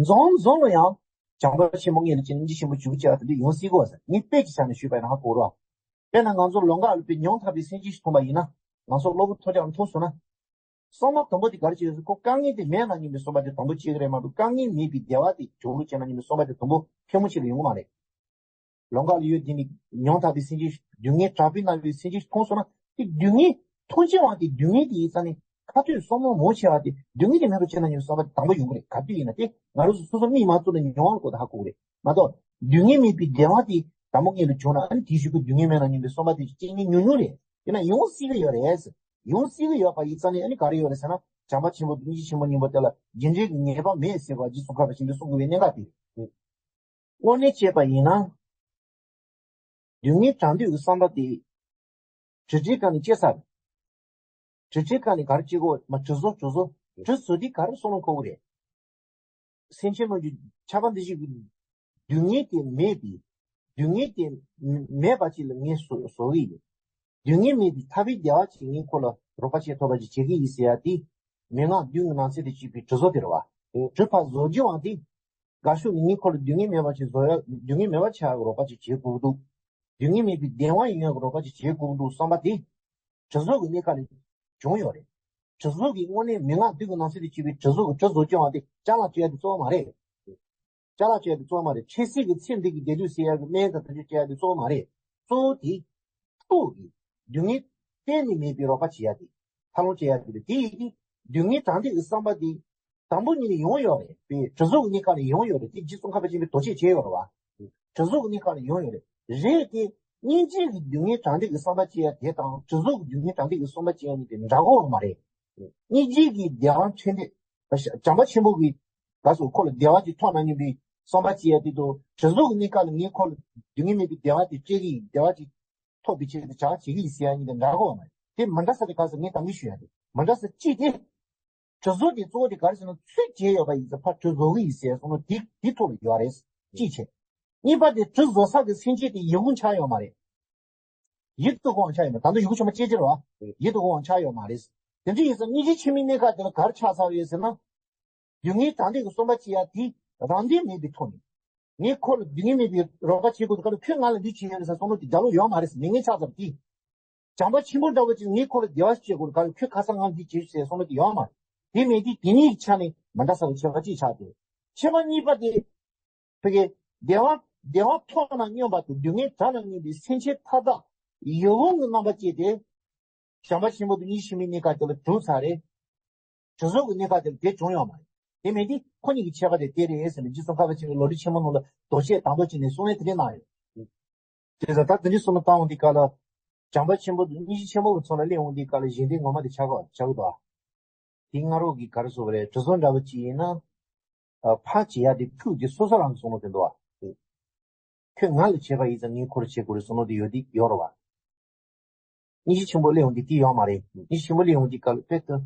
མཚམས་མཚམས་ལ་ཡང་། བྱམས་པ་ཆེན་པོ་མངོན་དུ་སྐྱེ་ནས་སྙིང་རྗེ་ཆེན་པོ་ཞེ་པོ་ཅིག་དེ་འདྲ་ཡོང་སྲིད་ཀྱི་ཡོད་ས་རེད། ངས་དཔེ་ཅིག་བཞག་ནས་ཞུས་པ་ཡིན་ན་ཧ་གོ་རོགས། དཔེར་ན་ང་ཚོ་ལམ་ཁ་ལ་དཔེ་ཉམ་ཐག་པའི་སེམས་ཅན་ཞིག་མཐོང་པ་ཡིན་ན། ང་ཚོ་གློ་བུར་ཐོལ་རྒྱག་མཐོང་སོང་ན། བསམ་པ་དང་པོ་དེ་ག་རེ་བྱེད་ཟེར། ཁོ་དཀའ་ངལ་དེ་མེད་ན་སྙམ་པའི་བསམ་པ་དེ་དང་པོ་སྐྱེ་གི་རེད་མ་གཏོགས། དཀའ་ངལ་མེད་པའི་བདེ་བ་དེ་སྦྱོང་བརྡར་བྱས་ན་སྙམ་པའི་བསམ་པ་དེ་དང་པོ་ཐུན་མོང་ཕྱིར་ལ་ཡོང་གི་མ་རེད། ལོ་འགའ་ལ་ཡོད་དེ་ནི་ཡང་དག་པའི་སེམས་ཅན། སྡུག་བསྔལ་དྲག་པོའི་རྣམ་པའི་སེམས་ཅན་ཞིག་མཐོང་སོང་ན། དེ་སྡུག་བསྔལ་མཐོང་བྱེད་པ་དེ། སྡུག་བསྔལ་དེ་ཡིན་ཙང་ནི་ཁ་ཐུག་བསམ་བློ་མང་ཆེ་བ་དེ་སྡུག་བསྔལ་དེ་མེད་པར་བྱས་ན་སྙམ་པའི་བསམ་པ་དང་པོ་ཡོང་གི་རེད། ག་དུས་ཡིན་ན། དེ་ང་རང་ཚོ་སོ་སོ་མིག་མ་བཙུམས་ན་མྱོང་བ་ཁོ་ཐག་ཧ་གོ་གི་རེད་མ་གཏོགས། སྡུག་བསྔལ་མེད་པའི་བདེ་བ་དེ་དང་པོ་སྔོན་ལ་བྱུང་ན། ཨ་ནི་དེའི་གཞུག་གུ་སྡུག་བསྔལ་མེད་ན་སྙམ་པའི་བསམ་པ་དེ་སྐྱེ་མཁན་ཉུང་ཉུང་རེད། ཡིན་ན་ཡོང་སྲིད་ཀྱི་ཡོད་རེད། ཡོང་སྲིད་ཀྱི་ཡོད་པ་ཡིན་ཙང་ནི། ཨ་ནི་ག་རེ་ཡོད་རེད་ཟེར་ན། བྱམས་པ་ཆེན་པོ་དང་སྙིང་རྗེ་ཆེན་པོ་གཉིས་པོ་དེ་ལ་རྒྱུ་འབྲས་ཀྱི་ངེས་པ་མེད་ཟེར་བ། རྗེ་ཙོང་ཁ་པ་ཆེན་པོས་གསུང་དགོས་པའི་གནད་འགག་དེ་རེད། དངོས་གནས་བྱས་པ་ཡིན་ན། སྡུག་བསྔལ་དྲག་འདོད་ཀྱི་བསམ་པ་དེ་དྲི་བྲལ་སྒང་ནས་སྐྱེ་ས་རེད། དྲི་བྲལ་སྒང་ནས་ག་རེ་སྐྱེ་དགོས། མ་དྲི་བཟོ། དྲི་བཟོ། དྲི་བཟོ་དེ་ག་རེ་བསམ་བློ་འཁོར་གྱི་རེད། སེམས་ཅན་རྣམས་ཀྱི་ཆགས་པ་འདི་བཞིན་གྱི་སྡུག་བསྔལ་དེ་མེད་པའི། སྡུག་བསྔལ་དེ་མེད་པ་ཅིག་ལ་ངས་བཟོ་བཟོ་གི་ཡིན། སྡུག་བསྔལ་མེད་པའི་ཐར་པའི་བདེ་བ་ཅིག་ངས་ཁོ་ལ་རོགས་པ་བྱེད་ཐུབ་པ་ཅིག་བྱེད་ཀྱི་ཡིན་ཟེར་ཡ་དེ། མན་ངག་བདུན་གྱི་ནང་གསེས་དེ་བྱས་པའི་དྲི་བཟོ་དེ་རེད་བ། དྲི་ཕར་བཟོ་རྒྱུ་བ་དེ། དགའ་ཤོས་ནི་ངས་ཁོ་ལ་སྡུག་བསྔལ་མེད་པ་ཅིག་བཟོ་ཡ། སྡུག་བསྔལ་མེད་པ་ཆགས་ཡ་རོགས་པ་ཅིག་བྱེད་དགོས་འདུག་སྡུག་བསྔལ་མེད་པའི་བདེ་བ་ཡོང་ཡ་རོགས་པ་ཅིག་བྱེད་དགོས་འདུག་བསམ་པ་དེ། དྲི་བཟོ་གི་གནས་སྐབས་ནས་བྱུང་ཡོད་རེད། དྲི་བཟོ་གི་དངོས་གནས་མན་ངག་བདུན་གྱི་ནང་གསེས་དེ་བྱས་པའི་དྲི་བཟོ་གི་དྲི་བཟོ་སྐྱོང་བ་དེ་ཅ་ལག་སྤྱོད་ཡ་དེ་གཙོ་བོ་མ་རེད། ཅ་ལག་སྤྱོད་ཡ་དེ་གཙོ་བོ་མ་རེད། འཕྲལ་སེལ་གྱི་ཚེ་འདི་གི་བདེ་སྡུག་སེལ་ཡ་གི་སྨན་དང་དེ་ཚོ་སྤྱོད་ཡ་དེ་གཙོ་བོ་མ་རེད། གཙོ་བོ་དེ། ཐུགས་ཀྱི་སྡུག་བསྔལ་གཏན་ནས་མེད་པའི་རོགས་པ་བྱེད་ཡ་དེ། ཐར་ལམ་སྤྱོད་ཡ་དེ་རེད། དེ་ཡིན་དུས་སྡུག་བསྔལ་དྲག་འདོད་ཀྱི་བསམ་པ་དེ། དང་པོ་ཉིད་ནས་ཡོང་ཡོད་རེད། དེ་དྲི་བཟོ་གི་གནས་སྐབས་ནས་ཡོང་ཡོད་རེད། དེ་རྗེ་ཙོང་ཁ་པ་ཆེན་པོས་དོགས་གཅོད་བྱས་ཡོད་རེད་བ། དྲི་བཟོ་གི་གནས་སྐབས་ནས་ཡོང་ཡོད་རེད། རེད་དེ། སྙིང་རྗེ་གི་སྡུག་བསྔལ་དྲག་འདོད་ཀྱི་བསམ་པ་སྐྱེ་ཡ་དེ་དང་། དྲི་བཟོ་གི་སྡུག་བསྔལ་དྲག་འདོད་ཀྱི་བསམ་པ་སྐྱེ་ཡ་གཉིས་དེ་འདྲ་གི་ཡོད་མ་རེད། སྙིང་རྗེ་གི་བདེ་བ་འཕྲལ་འདོད། བྱམས་པ་ཆེན་པོ་གི་ག་སོ་ཁོ་ལ་བདེ་བ་ཅིག་ཐོབ་ན་སྙམ་པའི་བསམ་པ་སྐྱེ་ཡ་དེ་དང་། དྲི་བཟོ་གི་གནས་སྐབས་ལ་ངས་ཁོ་ལ་སྡུག་བསྔལ་མེད་པའི་བདེ་བ་དེ་སྤྲད་ཀྱི་ཡིན། བདེ་བ་ཅིག་ཐོབ་པའི་ཆེད་དུ་བྱ་བ་བྱེད་ཀྱི་ཡིན་ཟེར་ཡ་གཉིས་དེ་འདྲ་གི་ཡོད་མ་རེད། དེ་མི་འདྲ་ས་དེ་ག་སོ་ངས་ད་གིན་ཞུ་ཡ་དེ་མི་འདྲ་ས་གཅིག་དེ། དྲི་བཟོ་དེ་གཙོ་བོ་དེ་ག་རེ་ཟེར་ན། ཚུལ་བྱས་ཡོད་པ་ཡིན་ཙང་ཕར་དྲི་བཟོ་གི་ཡིན་ཟེར་སོང་ན། དེ་དེ་ཐོག་ལ་ཡོད་རེད། གཅིག་བྱས། གཉིས་པ་དེ་དྲི་བཟོ་ས་གི་སེམས་ཅན་དེ་ཡིད་འོང་ཆགས་ཡོད་མ་རེད། ཡིད་དུ་འོང་བ་ཆགས་ཡོད་མ་རེད། ད་དུང་ཡིད་འོང་ཆོག་མ་སྐྱེ་ཅི་རེད་བ། ཡིད་དུ་འོང་བ་ཆགས་ཡོད་མ་རེད། དེ་འདྲ་ཡིན་ཙང་སྙིང་རྗེ་ཆེན་མོའི་གནས་སྐབས་དེ་ལ་ག་རེ་ཆགས་ཚར་ཡོད་ཟེར་ན། སྡུག་བསྔལ་དྲག་འདོད་ཀྱི་བསམ་པ་སྐྱེ་ཡ་དེ་རང་དོན་མེད་པའི་ཐོག་ནས། ངས་ཁོ་ལ་སྡུག་བསྔལ་མེད་པའི་རོགས་པ་བྱེད་དགོས་འདུག་ག་ལ། ཁོས་ང་ལ་འདི་བྱེད་ཡ་རེད་ཟེར་བསམ་བློ་དེ་རྒྱ་ལོ་ཡོད་མ་རེད། མི་ངན་ཆགས་ཚར་དེ། བྱམས་པ་ཆེན་པོ་འདྲ་བོ་ཅིག་ངས་ཁོ་ལ་བདེ་བ་ཞིག་བྱེད་དགོས་རེད། ག་ལ་ཁོས་ཁ་སང་ང་འདི་བྱེད་ཟེར་བསམ་བློ་དེ་ཡོད་མ་རེད། དེ་མེད་དུས་དེ་གཉིས་ཀྱི་ཆ་ནས་མི་འདྲ་ས་གི་ཁྱད་པར་གཅིག་ཆགས་ཏེ། ཁྱད་པར་གཉིས་པ་དེ། ཕ་གི་བདེ་བ། བདེ་བ་ཐོབ་ན་སྙམ་པ་དང་སྡུག་བསྔལ་དྲག་ན་སྙམ་པའི་སེམས་ཅན་མཐའ་དག་ཡིད་འོང་གི་རྣམ་པ་སྐྱེས་ཏེ། བྱམས་པ་ཆེན་པོ་དང་སྙིང་རྗེ་ཆེན་མོའི་གནས་སྐབས་དེ་ལ་གྲུབ་ཚར་རེད། དྲི་བཟོ་གི་གནས་སྐབས་དེ་ལ་དེ་བྱུང་ཡོད་མ་རེད། དེ་མེད་དུས་ཁོ་གཉིས་ཀྱི་ཁྱད་པར་དེ་དེ་རེད་ཟེར་ནས་རྗེ་ཙོང་ཁ་པ་ཆེན་པོས་ལོ་རྒྱུས་ཆེན་མོ་ནང་ལ་དོགས་གཅོད་དང་པོ་བྱས་ནས་གསུང་ནས་དེ་འདྲ་གནང་ཡོད། དེ་ཚོ་ད་དེ་འདྲའི་བསམ་བློ་བཏང་འོང་དུས་སྐབས་ལ། བྱམས་པ་ཆེན་པོ་དང་སྙིང་རྗེ་ཆེན་པོ་གི་ཚོགས་ལ་སླེབས་འོང་དུས་སྐབས་ལ་གཞན་དོན་ངོ་མ་དེ་ཆགས་ཀྱི་ཆགས་ཀྱི་འདུག་དེ་སྔ་རོགས་ཀྱི་ག་རེ་ཟེར་དགོས་རེད། དྲི་བཟོ་འདྲ་བོ་ཅིག་ཡིན་ན། ཨ། ཕར་བྱེད་ཡ་དེ་ཕུགས་ཀྱི་སོ་སོ་རང་གི་བསམ་བློ་དེ་འདུག་བ། ཁོས་ང་ལ་བྱས་པ་ཡིན་ཙང་ངས་ཁོ་ལ་བྱེད་དགོས་རེད་བསམ་བློ་དེ་ཡོད་དེ་ཡོད་རེད་བ། སྙིང་རྗེ་ཆེན་པོ་སླེབས་འོང་དུས་དེ་ཡོད་མ་རེད། སྙིང་རྗེ་ཆེན་པོ་སླེབས་འོང་དུས་སྐབས་ལ་དཔེ་ལྟ།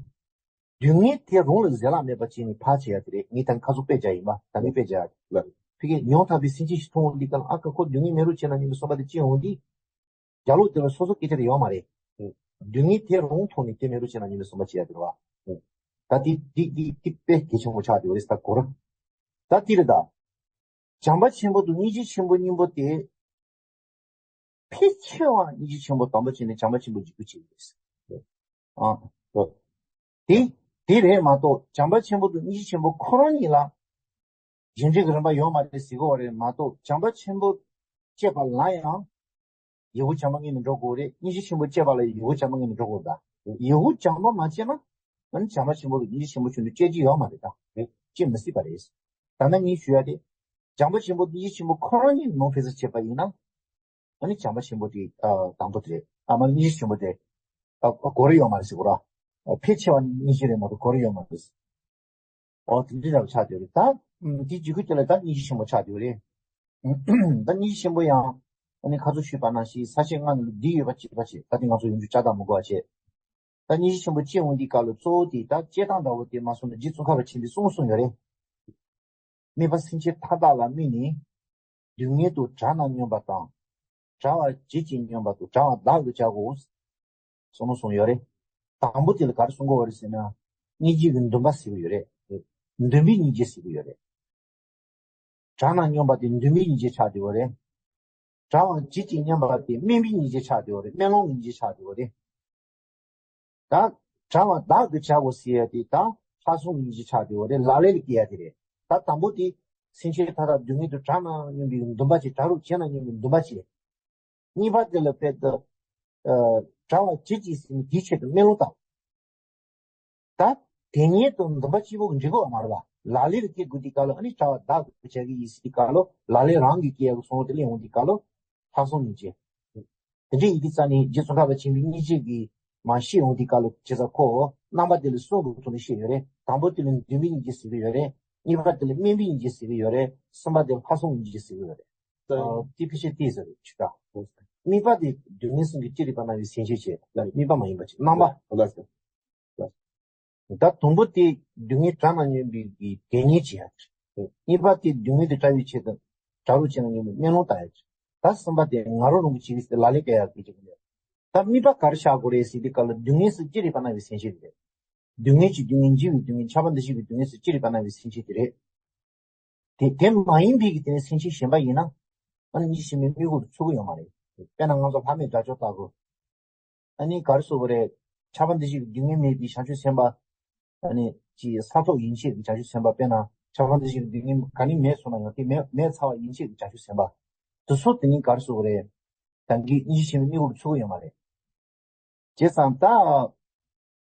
སྡུག་བསྔལ་དེ་རང་ལ་བཟོད་གླགས་མེད་པ་བྱས་ནས་ཕར་བྱེད་ཡ་དེ་རེད། ངས་ད་ཁ་སང་དཔེ་བརྒྱབ་ཡིན་པ། ད་ངས་དཔེ་བརྒྱབ་ཡ། ཕ་གིར་ཡང་དག་པའི་སེམས་ཅན་ཞིག་མཐོང་འོང་དུས་སྐབས་ལ། ཨ་ཁ། ཁོ་སྡུག་བསྔལ་མེད་རོགས་བྱེད་ན་སྙམ་པའི་བསམ་པ་དེ་སྐྱེ་འོང་དུས། རྒྱ་ལོ་དེ་ལ་སོ་སོ་སྐད་ཆ་དེ་ཡོད་མ་རེད། སྡུག་བསྔལ་དེ་རང་མཐོང་ནས་དེ་མེད་རོགས་བྱེད་ན་སྙམ་པའི་བསམ་པ་སྐྱེ་ཡ་དེ་རེད་བ། ད་དེ་དེ་དེ་དེ་དཔེ་གལ་ཆེན་པོ་ཆགས་བསྡད་པ་རེད། ད་གོ་ར། ད་དེ་རེད་ད། བྱམས་པ་ཆེན་པོ་དང་སྙིང་རྗེ་ཆེན་པོ་གཉིས་པོ་དེ། ཕལ་ཆེ་བ་སྙིང་རྗེ་ཆེན་པོ་དང་པོ་བྱས་ནས་བྱམས་པ་ཆེན་པོ་འཇུག་རྒྱུ་བྱེད་ཀྱི་རེད། ཨ། དེ་དེ་རེད་མ་གཏོགས། བྱམས་པ་ཆེན་པོ་དང་སྙིང་རྗེ་ཆེན་པོ་ཁོ་རང་གཉིས་ལ། རྒྱུ་འབྲས་ཀྱི་རིམ་པ་ཡོད་མ་རེད་ཟེར་གྱི་ཡོད་རེད་མ་གཏོགས། བྱམས་པ་ཆེན་པོ་སྐྱེས་པ་ལ་ཡང་ཡིད་འོང་བྱམས་པ་སྔོན་ནས་འགྲོ་དགོས་རེད། སྙིང་རྗེ་ཆེན་པོ་སྐྱེས་པ་ལ་ཡིད་འོང་བྱམས་པ་སྔོན་ནས་འགྲོ་དགོས་རེད། ད་ཡིད་འོང་བྱམས་པ་མ་སྐྱེས་ན། ཨ་ནི་བྱམས་པ་ཆེན་པོ་དང་སྙིང་རྗེ་ཆེན་པོ་ཆུང་དུ་སྐྱེ་རྒྱུ་ཡོད་མ་རེད། ད་རེད། སྐྱེ་མི་སྲིད་པ་རེད། ད་ནི་ངས་ཞུ་ཡ་དེ། བྱམས་པ་ཆེན་པོ་དང་སྙིང་རྗེ་ཆེན་པོ་ཁོ་རང་གཉིས་ནང་ཕན་ཚུན་བྱེད་པ་ཡིན་ན། ཨ་ནི་བྱམས་པ་ཆེན་པོ་དེ་ཨ་དང་པོ་དེ་རེད། ཨ་མ་སྙིང་རྗེ་ཆེན་པོ་དེ་ཨ་དགོས་རེ་ཡོད་མ་རེད་ཟེར་གོ་ར། ཨ་ཕལ་ཆེ་བ་སྙིང་རྗེ་རེད་མ་གཏོགས་དགོས་རེ་ཡོད་མ་རེད། ཨོ་དེ་འདྲ་འདྲ་བོ་ཆགས་བསྡད་རེད་ད། ཨུམ་དེ་འཇུག་སྒོ་དེ་ལ་ད་སྙིང་རྗེ་ཆེན་པོ་ཆགས་བསྡད་རེད། ད་སྙིང་རྗེ་ཆེན་པོ་ཡང་ཨ་ནི་ཁ་ཚུར་ཞུས་པ་ནང་བཞིན་ས་བཅད་ལྔ་ནང་ལ་འདི་ཡོད་པ་བྱེད་པ་བྱེད། ད་དེ་ང་ཚོ་ཡོང་རྒྱུ་ལྕགས་རྟགས་མི་དགོས་པ་བྱེད། ད་སྙིང་རྗེ་ཆེན་པོ་སྐྱེ་འོང་དུས་སྐབས་ལ་གཙོ་བོ་དེ་ད་སྐྱེ་སྟངས་འདྲ་བོ་དེ་མ་སོང་ན་རྗེ་ཙོང་ཁ་པ་ཆེན་པོས་གསུངས་གསུངས་ཡོད་རེད། དམིགས་པ་སེམས་ཅན་མཐའ་དག་ལ་དམིགས་ནས། སྡུག་བསྔལ་དུ་དྲག་ན་སྙམ་པ་དང་། དྲག་པར་བྱེད་ཅིང་སྙམ་པ་དང་། དྲག་པ་བདག་ཏུ་བྱ་དགོས། གསུངས་ནོ་གསུངས་ཡོད་རེད། དང་པོ་དེ་ལ་ག་རེ་གསུང་གི་ཡོད་རེད་ཟེར་ན། སྙིང་རྗེ་གི་འདུན་པ་ཟེར་གི་ཡོད་རེད། འདུན་པའི་སྙིང་རྗེ་ཟེར་གི་ཡོད་རེད། དྲག་ན་སྙམ་པ་དེ་འདུན་པའི་སྙིང་རྗེ་ཆགས་བསྡད་ཡོད་རེད། དྲག་པར་བྱེད་ཅིང་སྙམ་པ་དེ་དམན་པའི་སྙིང་རྗེ་ཆགས་བསྡད་ཡོད་རེད། དམན་ལོང་གི་སྙིང་རྗེ་ཆགས་བསྡད་ཡོད་རེད། ད་ བྲལ་བ་བདག་གིས་བྱའོ་ཟེར་ཡ་དེ་ད་ལྷག་བསམ་སྙིང་རྗེ་ཆགས་བསྡད་ཡོད་རེད། ལག་ལེན་ལ་སྐྱེལ་ཡ་དེ་རེད། ད་དང་པོ་དེ་སེམས་ཅན་མཐའ་དག་སྡུག་བསྔལ་དུ་བྲལ་ན་སྙམ་པའི་འདུན་པ་བྱེད། བྲལ་རོགས་བྱེད་ན་སྙམ་པའི་འདུན་པ་བྱེད། གཉིས་པ་དེ་ལ་དཔེ་ད་ཨ་བྲལ་བ་ཇི་བགྱིད་ཟེར་ནས་དེའི་ཆེད་དུ་སྨོན་ལམ་བཏབ། ད་དེ་ཉིད་དུ་འདུན་པ་གཅིག་པོ་གིས་འགྲིག་གི་ཡོད་མ་རེད་པ། ལག་ལེན་ལ་སྐྱེལ་དགོས་དུས་སྐབས་ལ། ཨ་ནི་བྲལ་བ་བདག་གིས་བྱ་གི་ཡིན་ཟེར་དུས་སྐབས་ལ། ལག་ལེན་རང་གིས་སྐྱེལ་ཡག་གི་བསམ་བློ་དེ་སླེབས་ཡོང་དུས་སྐབས་ལ་ལྷག་བསམ་སྙིང་རྗེ། དེ་འདྲ་ཡིན་དུས་ཙང་ནས་རྗེ་ཙོང་ཁ་པ་ཆེན་པོའི་སྙིང་རྗེ་གི་མ་ཤེས་ཡོང་དུས་སྐབས་ལ། བྱས་ཙང་ཁོ་རྣམ་པ་དེ་ལ་གསུམ་གྱི་ཐོག་ནས་བཤད་ཡོད་རེད། དང་པོ་དེ་ལ་འདུན་པའི་སྙིང་རྗེ་ཟེར་གྱི་ཡོད་རེད། གཉིས་པ་དེ་ལ་སྨོན་པའི་སྙིང་རྗེ་ཟེར་གྱི་ཡོད་རེད། གསུམ་པ་དེ་ལ་ལྷག་བསམ་སྙིང་རྗེ་ཟེར་གྱི་ཡོད་རེད། ཨ་དེ་ཕལ་ཆེར་དེ་ཟེར་རེད། ཇི་ལྟར་དམིགས་པ་དེ་སྡུག་བསྔལ་གསུམ་གྱིས་ཅི་རིགས་པར་སྣང་བའི་སེམས་ཅན་བྱེད། ལ་དམིགས་པ་མ་ཡིན་པ་བྱེད། རྣམ་པ། ལགས་སོ། ད་དང་པོ་དེ་སྡུག་བསྔལ་བྲལ་ན་སྙམ་པའི་གི་དེ་ཉིད་ཅེས་ཡ། གཉིས་པ་དེ་སྡུག་བསྔལ་དེ་བྲལ་བའི་ཆེད་དུ་བྲལ་རོགས་བྱེད་ན་སྙམ་པའི་སྨོན་ལམ་བཏབ་ཡ། ད་གསུམ་པ་དེ་ང་རང་རང་གིས་བྱེད་ཀྱི་ཟེར་ལག་ལེན་བཀལ་ཡ་གི་ཅིག་རེད། ད་དམིགས་པ་ག་རེ་བཞག་དགོས་རེད་ཟེར་དུས་སྐབས་ལ་སྡུག་བསྔལ་གསུམ་ཅི་རིགས་པར་སྣང་བའི་སེམས་ཅན་དེ་རེད། སྡུག་བསྔལ་གྱི་སྡུག་བསྔལ། འཇིགས་པའི་སྡུག་བསྔལ། ཁྱབ་པ་འདུ་བྱེད་ཀྱི་སྡུག་བསྔལ་སོགས་ཅི་རིགས་པར་སྣང་བའི་སེམས་ཅན་དེ་རེད། དེ་དེ་མ་ཡིན་པའི་གི་དེ་ནི་སེམས་ཅན་གཞན་པ་ཡིན་ན། ཨ་ནི་སྙིང་རྗེ་ཆེན་པོའི་དམིགས་ཡུལ་ལ་ཚུད་ཀྱི་ཡོད་མ་རེད། དཔེར་ན་ང་ཚོ་ལྷ་མིའི་དགྲ་བཅོམ་ལྟ་བུ། ཨ་ནི་ག་རེ་ཟེར་དགོས་རེད། ཁྱབ་པ་འདུ་བྱེད་ཀྱི་སྡུག་བསྔལ་མེད་པའི་བྱང་ཆུབ་སེམས་དཔའ། ཨ་ནི་ཅིག་ས་ཐོབ་ཡན་ཆད་ཀྱི་བྱང་ཆུབ་སེམས་དཔའ། དཔེར་ན་ཁྱབ་པ་འདུ་བྱེད་ཀྱི་སྡུག་བསྔལ་ག་ནི་མེད་སོང་ན་ཡང་དེ་མེད་མེད་ཚར་བ་ཡན་ཆད་ཀྱི་བྱང་ཆུབ་སེམས་དཔའ། དེ་ཚོ་དེ་ནི་ག་རེ་ཟེར་དགོས་རེད། ད་གིན་སྙིང་རྗེ་ཆེན་པོའི་དམིགས་ཡུལ་ལ་ཚུད་ཀྱི་ཡོད་མ་རེད། བྱས་ཙང་ད་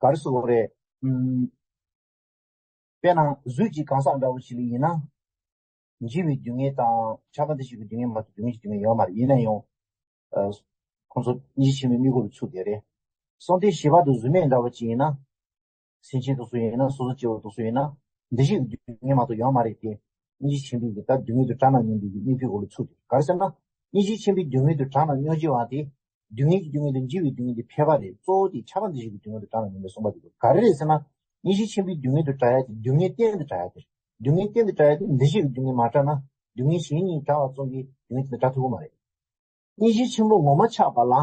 ག་རེ་ཟེར་དགོས་རེད། ཨུམ། དཔེར་ན་གཟུགས་ཀྱི་གང་ཟག་འདྲ་བོ་ཞིག་ལ་ཡིན་ན། འཇིགས་པའི་སྡུག་བསྔལ་དང་ཁྱབ་པ་འདུ་བྱེད་ཀྱི་སྡུག་བསྔལ་མ་གཏོགས་སྡུག་བསྔལ་གྱི་སྡུག་བསྔལ་ཡོད་མ་རེད། ཡིན་ན་ཡང་། ཨ། ཁོང་ཚོ་སྙིང་རྗེ་ཆེན་པོའི་དམིགས་ཡུལ་ལ་ཚུད་བསྡད་རེད། གསང་བདེ་བཞི་པ་དང་གཟུགས་མེད་འདྲ་བོ་ཅིག་ཡིན་ན། སེམས་ཅན་དེ་ཚོ་ཡིན་ན། སོ་སོ་སྐྱེ་བོ་དེ་ཚོ་ཡིན་ན། འདུ་བྱེད་ཀྱི་སྡུག་བསྔལ་མ་གཏོགས་ཡོད་མ་རེད་དེ། སྙིང་རྗེ་ཆེན་པོའི་གི་ད་སྡུག་བསྔལ་དུ་བྲལ་ན་སྙམ་པའི་གི་དམིགས་པའི་འོག་ལ་ཚུད་དེ། ག་རེ་ཟེར་ན། སྙིང་རྗེ་ཆེན་པོའི་སྡུག་བསྔལ་དུ་བྲལ་ན་སྙམ་བྱེད་པ་དེ། སྡུག་བསྔལ་གྱི་སྡུག་བསྔལ་དང་འཇིགས་པའི་སྡུག་བསྔལ་དེ་ཕལ་པ་རེད། གཙོ་བོ་དེ་ཁྱབ་པ་འདུ་བྱེད་ཀྱི་སྡུག་བསྔལ་དུ་བྲལ་ན་སྙམ་པའི་བསམ་པ་དེ་དགོས། ག་རེ་རེད་ཟེར་ན། སྙིང་རྗེ་ཆེན་པོའི་སྡུག་བསྔལ་དུ་བྲལ་ཡ་དེ་སྡུག་བསྔལ་གཏན་དུ་བྲལ་ཡ་དེ། སྡུག་བསྔལ་གཏན་དུ་བྲལ་ཡ་དེ་འདུ་བྱེད་ཀྱི་སྡུག་བསྔལ་མ་བྲལ་ན། སྡུག་བསྔལ་གཞན་གཉིས་བྲལ་བ་ཙམ་གྱིས་སྡུག་བསྔལ་དེ་བྲལ་ཐུབ་ཀྱི་མ་རེད། སྙིང་རྗེ་ཆེན་པོ་ངོ་མ་ཆགས་པ་ལ།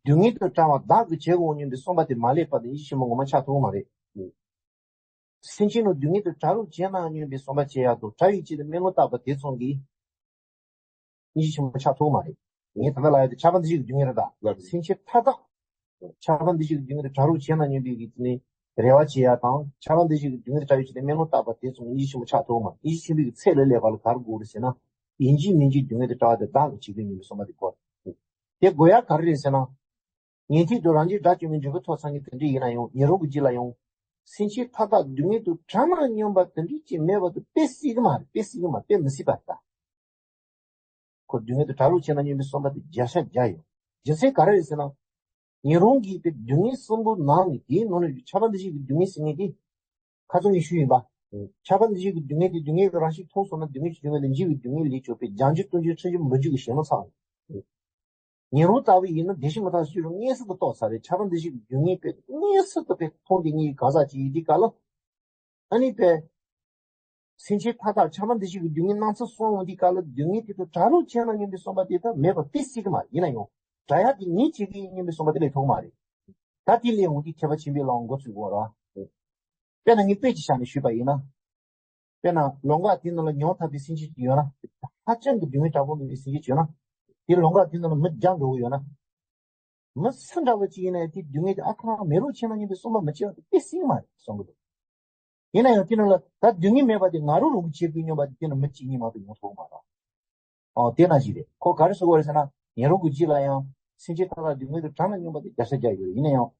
སྡུག་བསྔལ་དུ་བྲལ་བ་བདག་གིས་བྱེད་དགོས་སྙམ་པའི་བསམ་པ་དེ་མ་སླེབས་བར་དུ་སྙིང་རྗེ་ཆེན་པོ་ངོ་མ་ཆགས་ཐུབ་ཀྱི་མ་རེད། སེམས་ཅན་རྣམས་སྡུག་བསྔལ་དུ་བྲལ་རོགས་བྱེད་ན་སྙམ་པའི་བསམ་པ་བྱེད་ཡག་དང་། བྲལ་བའི་ཆེད་དུ་སྨོན་ལམ་བཏབ་པ་དེ་ཙམ་གྱིས་སྙིང་རྗེ་ཆེན་པོ་ཆགས་ཐུབ་ཀྱི་མ་རེད། ངས་ད་ལྟ་ལབ་ཡག་དེ་ཁྱབ་པ་འདུ་བྱེད་ཀྱི་སྡུག་བསྔལ་རེད་ད། ལགས། སེམས་ཅན་མཐའ་དག་ཁྱབ་པ་འདུ་བྱེད་ཀྱི་སྡུག་བསྔལ་དུ་བྲལ་རོགས་བྱེད་ན་སྙམ་པའི་གི་དེ་ནི་རེ་བ་བྱེད་ཡག་དང་། ཁྱབ་པ་འདུ་བྱེད་ཀྱི་སྡུག་བསྔལ་དུ་བྲལ་བའི་ཆེད་དུ་སྨོན་ལམ་བཏབ་པ་དེ་ཙམ་སྙིང་རྗེ་ཆེན་པོ་ཆགས་ཐུབ་ཀྱི་མ་རེད། སྙིང་རྗེ་ཆེན་པོའི་གི་ཚད་ལ་སླེབས་པ་ལ་ག་རེ་དགོས་རེད་ཟེར་ན། ཡིན་གཅིག་མིན་གཅིག་སྡུག་བསྔལ་དུ་བྲལ་བ་དེ་བདག་གིས་བྱེད་དགོས་སྙམ་པའི་བསམ་པ་དེ་དགོས། དེ་དགོས་ཡག་ག་རེ་རེད་ཟེར་ན། ཉན་ཐོས་དང་རང་རྒྱུད་དགྲ་བཅོམ་པའི་འབྲས་བུ་ཐོབ་ཚར་མཁན་དེ་འདྲ་ཡིན་ན་ཡང་། ཉན་རང་གི་རྒྱུད་ལ་ཡང་། སེམས་ཅན་མཐའ་དག་སྡུག་བསྔལ་དུ་བྲལ་ན་སྙམ་པ་དེ་འདྲ་ཅིག་མེད་པ་དེ་དཔེ་སྲིད་ཀྱི་མ་རེད། དཔེ་སྲིད་ཀྱི་མ་རེད། དཔེ་མི་སྲིད་པ་རེད་ད། ཁོ་སྡུག་བསྔལ་དུ་བྲལ་རོགས་བྱེད་ན་སྙམ་པའི་བསམ་པ་དེ་བརྒྱ་ཆ་བརྒྱ་ཡོད། རྒྱུ་མཚན་ག་རེ་རེད་ཟེར་ན། ཉན་རང་གི་དེ་སྡུག་བསྔལ་གསུམ་པོའི་ནང་ནས། དེའི་ནང་ནས་ཁྱབ་པ་འདུ་བྱེད་ཀྱི་སྡུག་བསྔལ་ཟེར་མཁན་དེ། ཁ་སང་ངས་ཞུས་ཡིན་པ། ཁྱབ་པ་འདུ་བྱེད་ཀྱི་སྡུག་བསྔལ་དེ་སྡུག་བསྔལ་གྱི་རང་བཞིན་མཐོང་སོང་ན། སྡུག་བསྔལ་གྱི་སྡུག་བསྔལ་དེ་འཇིགས་པའི་སྡུག་བསྔལ་ལས་གྱུར་པའི་བྱང་ཆུབ་ལྟུང་བྱེད་ཕྱིན་ཅི་མི་འཇུག་གི་ཞེན་ལམ་ཚར་བ་རེད། ཉན་རང་ལྟ་བུ་ཡིན་ན་བདེ་གཤེགས་མི་ཐོབ་ཤེས་རབ་མངོན་སུམ་དུ་རྟོགས་ཚར་རེད། ཁྱབ་པ་འདུ་བྱེད་ཀྱི་སྡུག་བསྔལ་དཔེ་མངོན་སུམ་དུ་དཔེ་མཐོང་དེ་ཉིད་གང་ཟག་ཅིག་ཡིན་དུས་སྐབས་ལ། ཨ་ནི་དཔེ། སེམས་ཅན་མཐའ་དག་ཁྱབ་པ་འདུ་བྱེད་ཀྱི་སྡུག་བསྔལ་སྣང་ཚུལ་སོང་ཡོང་དུས་སྐབས་ལ། སྡུག་བསྔལ་དེ་དག་བྲལ་རོགས་བྱེད་ན་སྙམ་པའི་བསམ་པ་དེ་དག་མེད་པ་དཔེ་སྲིད་ཀྱི་མ་རེད། ཡིན་ན་ཡང་བྲལ་ཡག་དེ་ངས་བྱེད་ཀྱི་ཡིན་སྙམ་པའི་བསམ་པ་དེ་སླེབས་ཐུབ་ཀྱི་མ་རེད། ད་དེ་སླེབས་ཡོང་དུས་ཐེག་པ་ཆེན་པོའི་ལམ་འགོ་ཚུགས་དགོས་རེད་པ། དཔེར་ན་ངས་དཔེ་ཅིག་བཞག་ནས་ཞུས་པ་ཡིན་ན། དཔེར་ན་ལམ་ཁ་དེ་ནང་ལ་མྱོང་ཐག་པའི་སེམས་ཅན་ཅིག་ཡོད་ན། ཧ་ཅང་གི་སྡུག་བསྔལ་དྲག་པོ་མྱོང་བའི་སེམས་ཅན་ཅིག་ཡོད་ན། དེ་ལམ་ཁ་དེ་ནང་ལ་མི་བརྒྱ་འགྲོ་གི་ཡོད་ན། མི་སུ་འདྲ་བོ་ཅིག་ཡིན་ན་ཡང་དེ་སྡུག་བསྔལ་དེ་ཨ་ཁ་མེད་རོགས་བྱེད་ན་སྙམ་པའི་བསམ་པ་མི་སྐྱེ་བ་དེ་དཔེ་སྲིད་མ་རེད་བསམ་གི་འདུག། ཡིན་ན་ཡང་དེ་ནང་ལ་ད་སྡུག་བསྔལ་མེད་པ་དེ་ང་རང་རང་གིས་བྱེད་དགོས་སྙམ་པ་དེ་དེ་ནང་མི་གཅིག་གཉིས་མ་གཏོགས་ཡོང་ཐུབ་ཀྱི་མ་རེད། ཨོ་དེ་ནང་བཞིན་རེད། ཁོ་ག་རེ་ཟེར་དགོས་རེད་ཟེར་ན། ཉན་རང་གི་རྒྱུད་ལ་ཡང་སེམས་ཅན་མཐའ་དག་སྡུག་བསྔལ་དུ་བྲལ་ན་སྙམ་པ་དེ་བརྒྱ་ཆ་བརྒྱ་ཡོད་རེད། ཡིན་ན་ཡང་།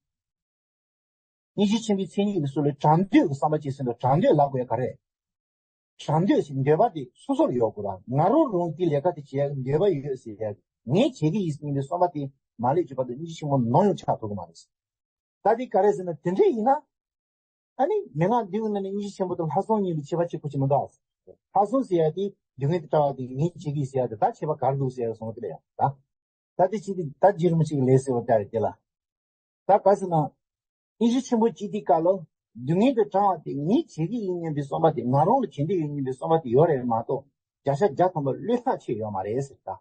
སྙིང་རྗེ་ཆེན་པོའི་མཚན་ཉིད་ཀྱི་ཚུལ་ལ་བྲལ་འདོད་ཀྱི་བསམ་པ་སྐྱེས་ཟིན་ཏོ། བྲལ་འདོད་ལབ་དགོས་ཡ་ག་རེ། བྲལ་འདོད་ཟེར་འདོད་པ་དེ་སོ་སོར་ཡོད་དགོས་ར། ང་རང་རང་གི་ལས་ཀ་དེ་བྱེད་ཡ་འདོད་པ་ཡོད་ཟེར་ཡ། ངས་བྱེད་ཀྱི་ཡིན་ཟེར་བསམ་པ་དེ་མ་སླེབས་ཀྱི་བར་དུ་སྙིང་རྗེ་ཆེན་པོ་ནམ་ཡང་ཆགས་ཐུབ་ཀྱི་མ་རེད། ད་དེ་ག་རེ་ཟེར་ན། དེ་འདྲ་ཡིན་ན། ཨ་ནི་མན་ངག་འདི་གི་ནང་ནས་སྙིང་རྗེ་ཆེན་པོ་དང་ལྷག་བསམ་གཉིས་ལ་ཁྱད་པར་ཆེ་ཁུ་ཆེ་མི་འདུག་ཨ། ལྷག་བསམ་ཟེར་ཡ་དེ་སྡུག་བསྔལ་དེ་བྲལ་བ་དེ་ངས་བྱེད་ཀྱི་ཟེར་ཡ་དེ། ད་ཁྱད་པར་ག་རེ་འདུག་ཟེར་ཡ་སོང་དེ་ལ་ཡང་ད། ད་དེ་ཅི་སྟེ་ད་རྗེ་རིན་པོ་ཆེ་གི་ལས་ཟེར་བ་ལྟར་དེ་ལ། ད་ག་ཟེར་ན། སྙིང་རྗེ་ཆེན་པོ་སྐྱེས་དུས་སྐབས་ལ། སྡུག་བསྔལ་དུ་བྲལ་བ་དེ་ངས་བྱེད་ཀྱི་ཡིན་སྙམ་པའི་བསམ་པ་དེ། ང་རང་ལ་བྱེད་འདོད་ཡོད་སྙམ་པའི་བསམ་པ་དེ་ཡོད་རེད་མ་གཏོགས། བརྒྱ་ཆ་བརྒྱ་ཐམ་པ་བློས་བཏང་ཆེ་ཡོད་མ་རེད་ཟེར་ད།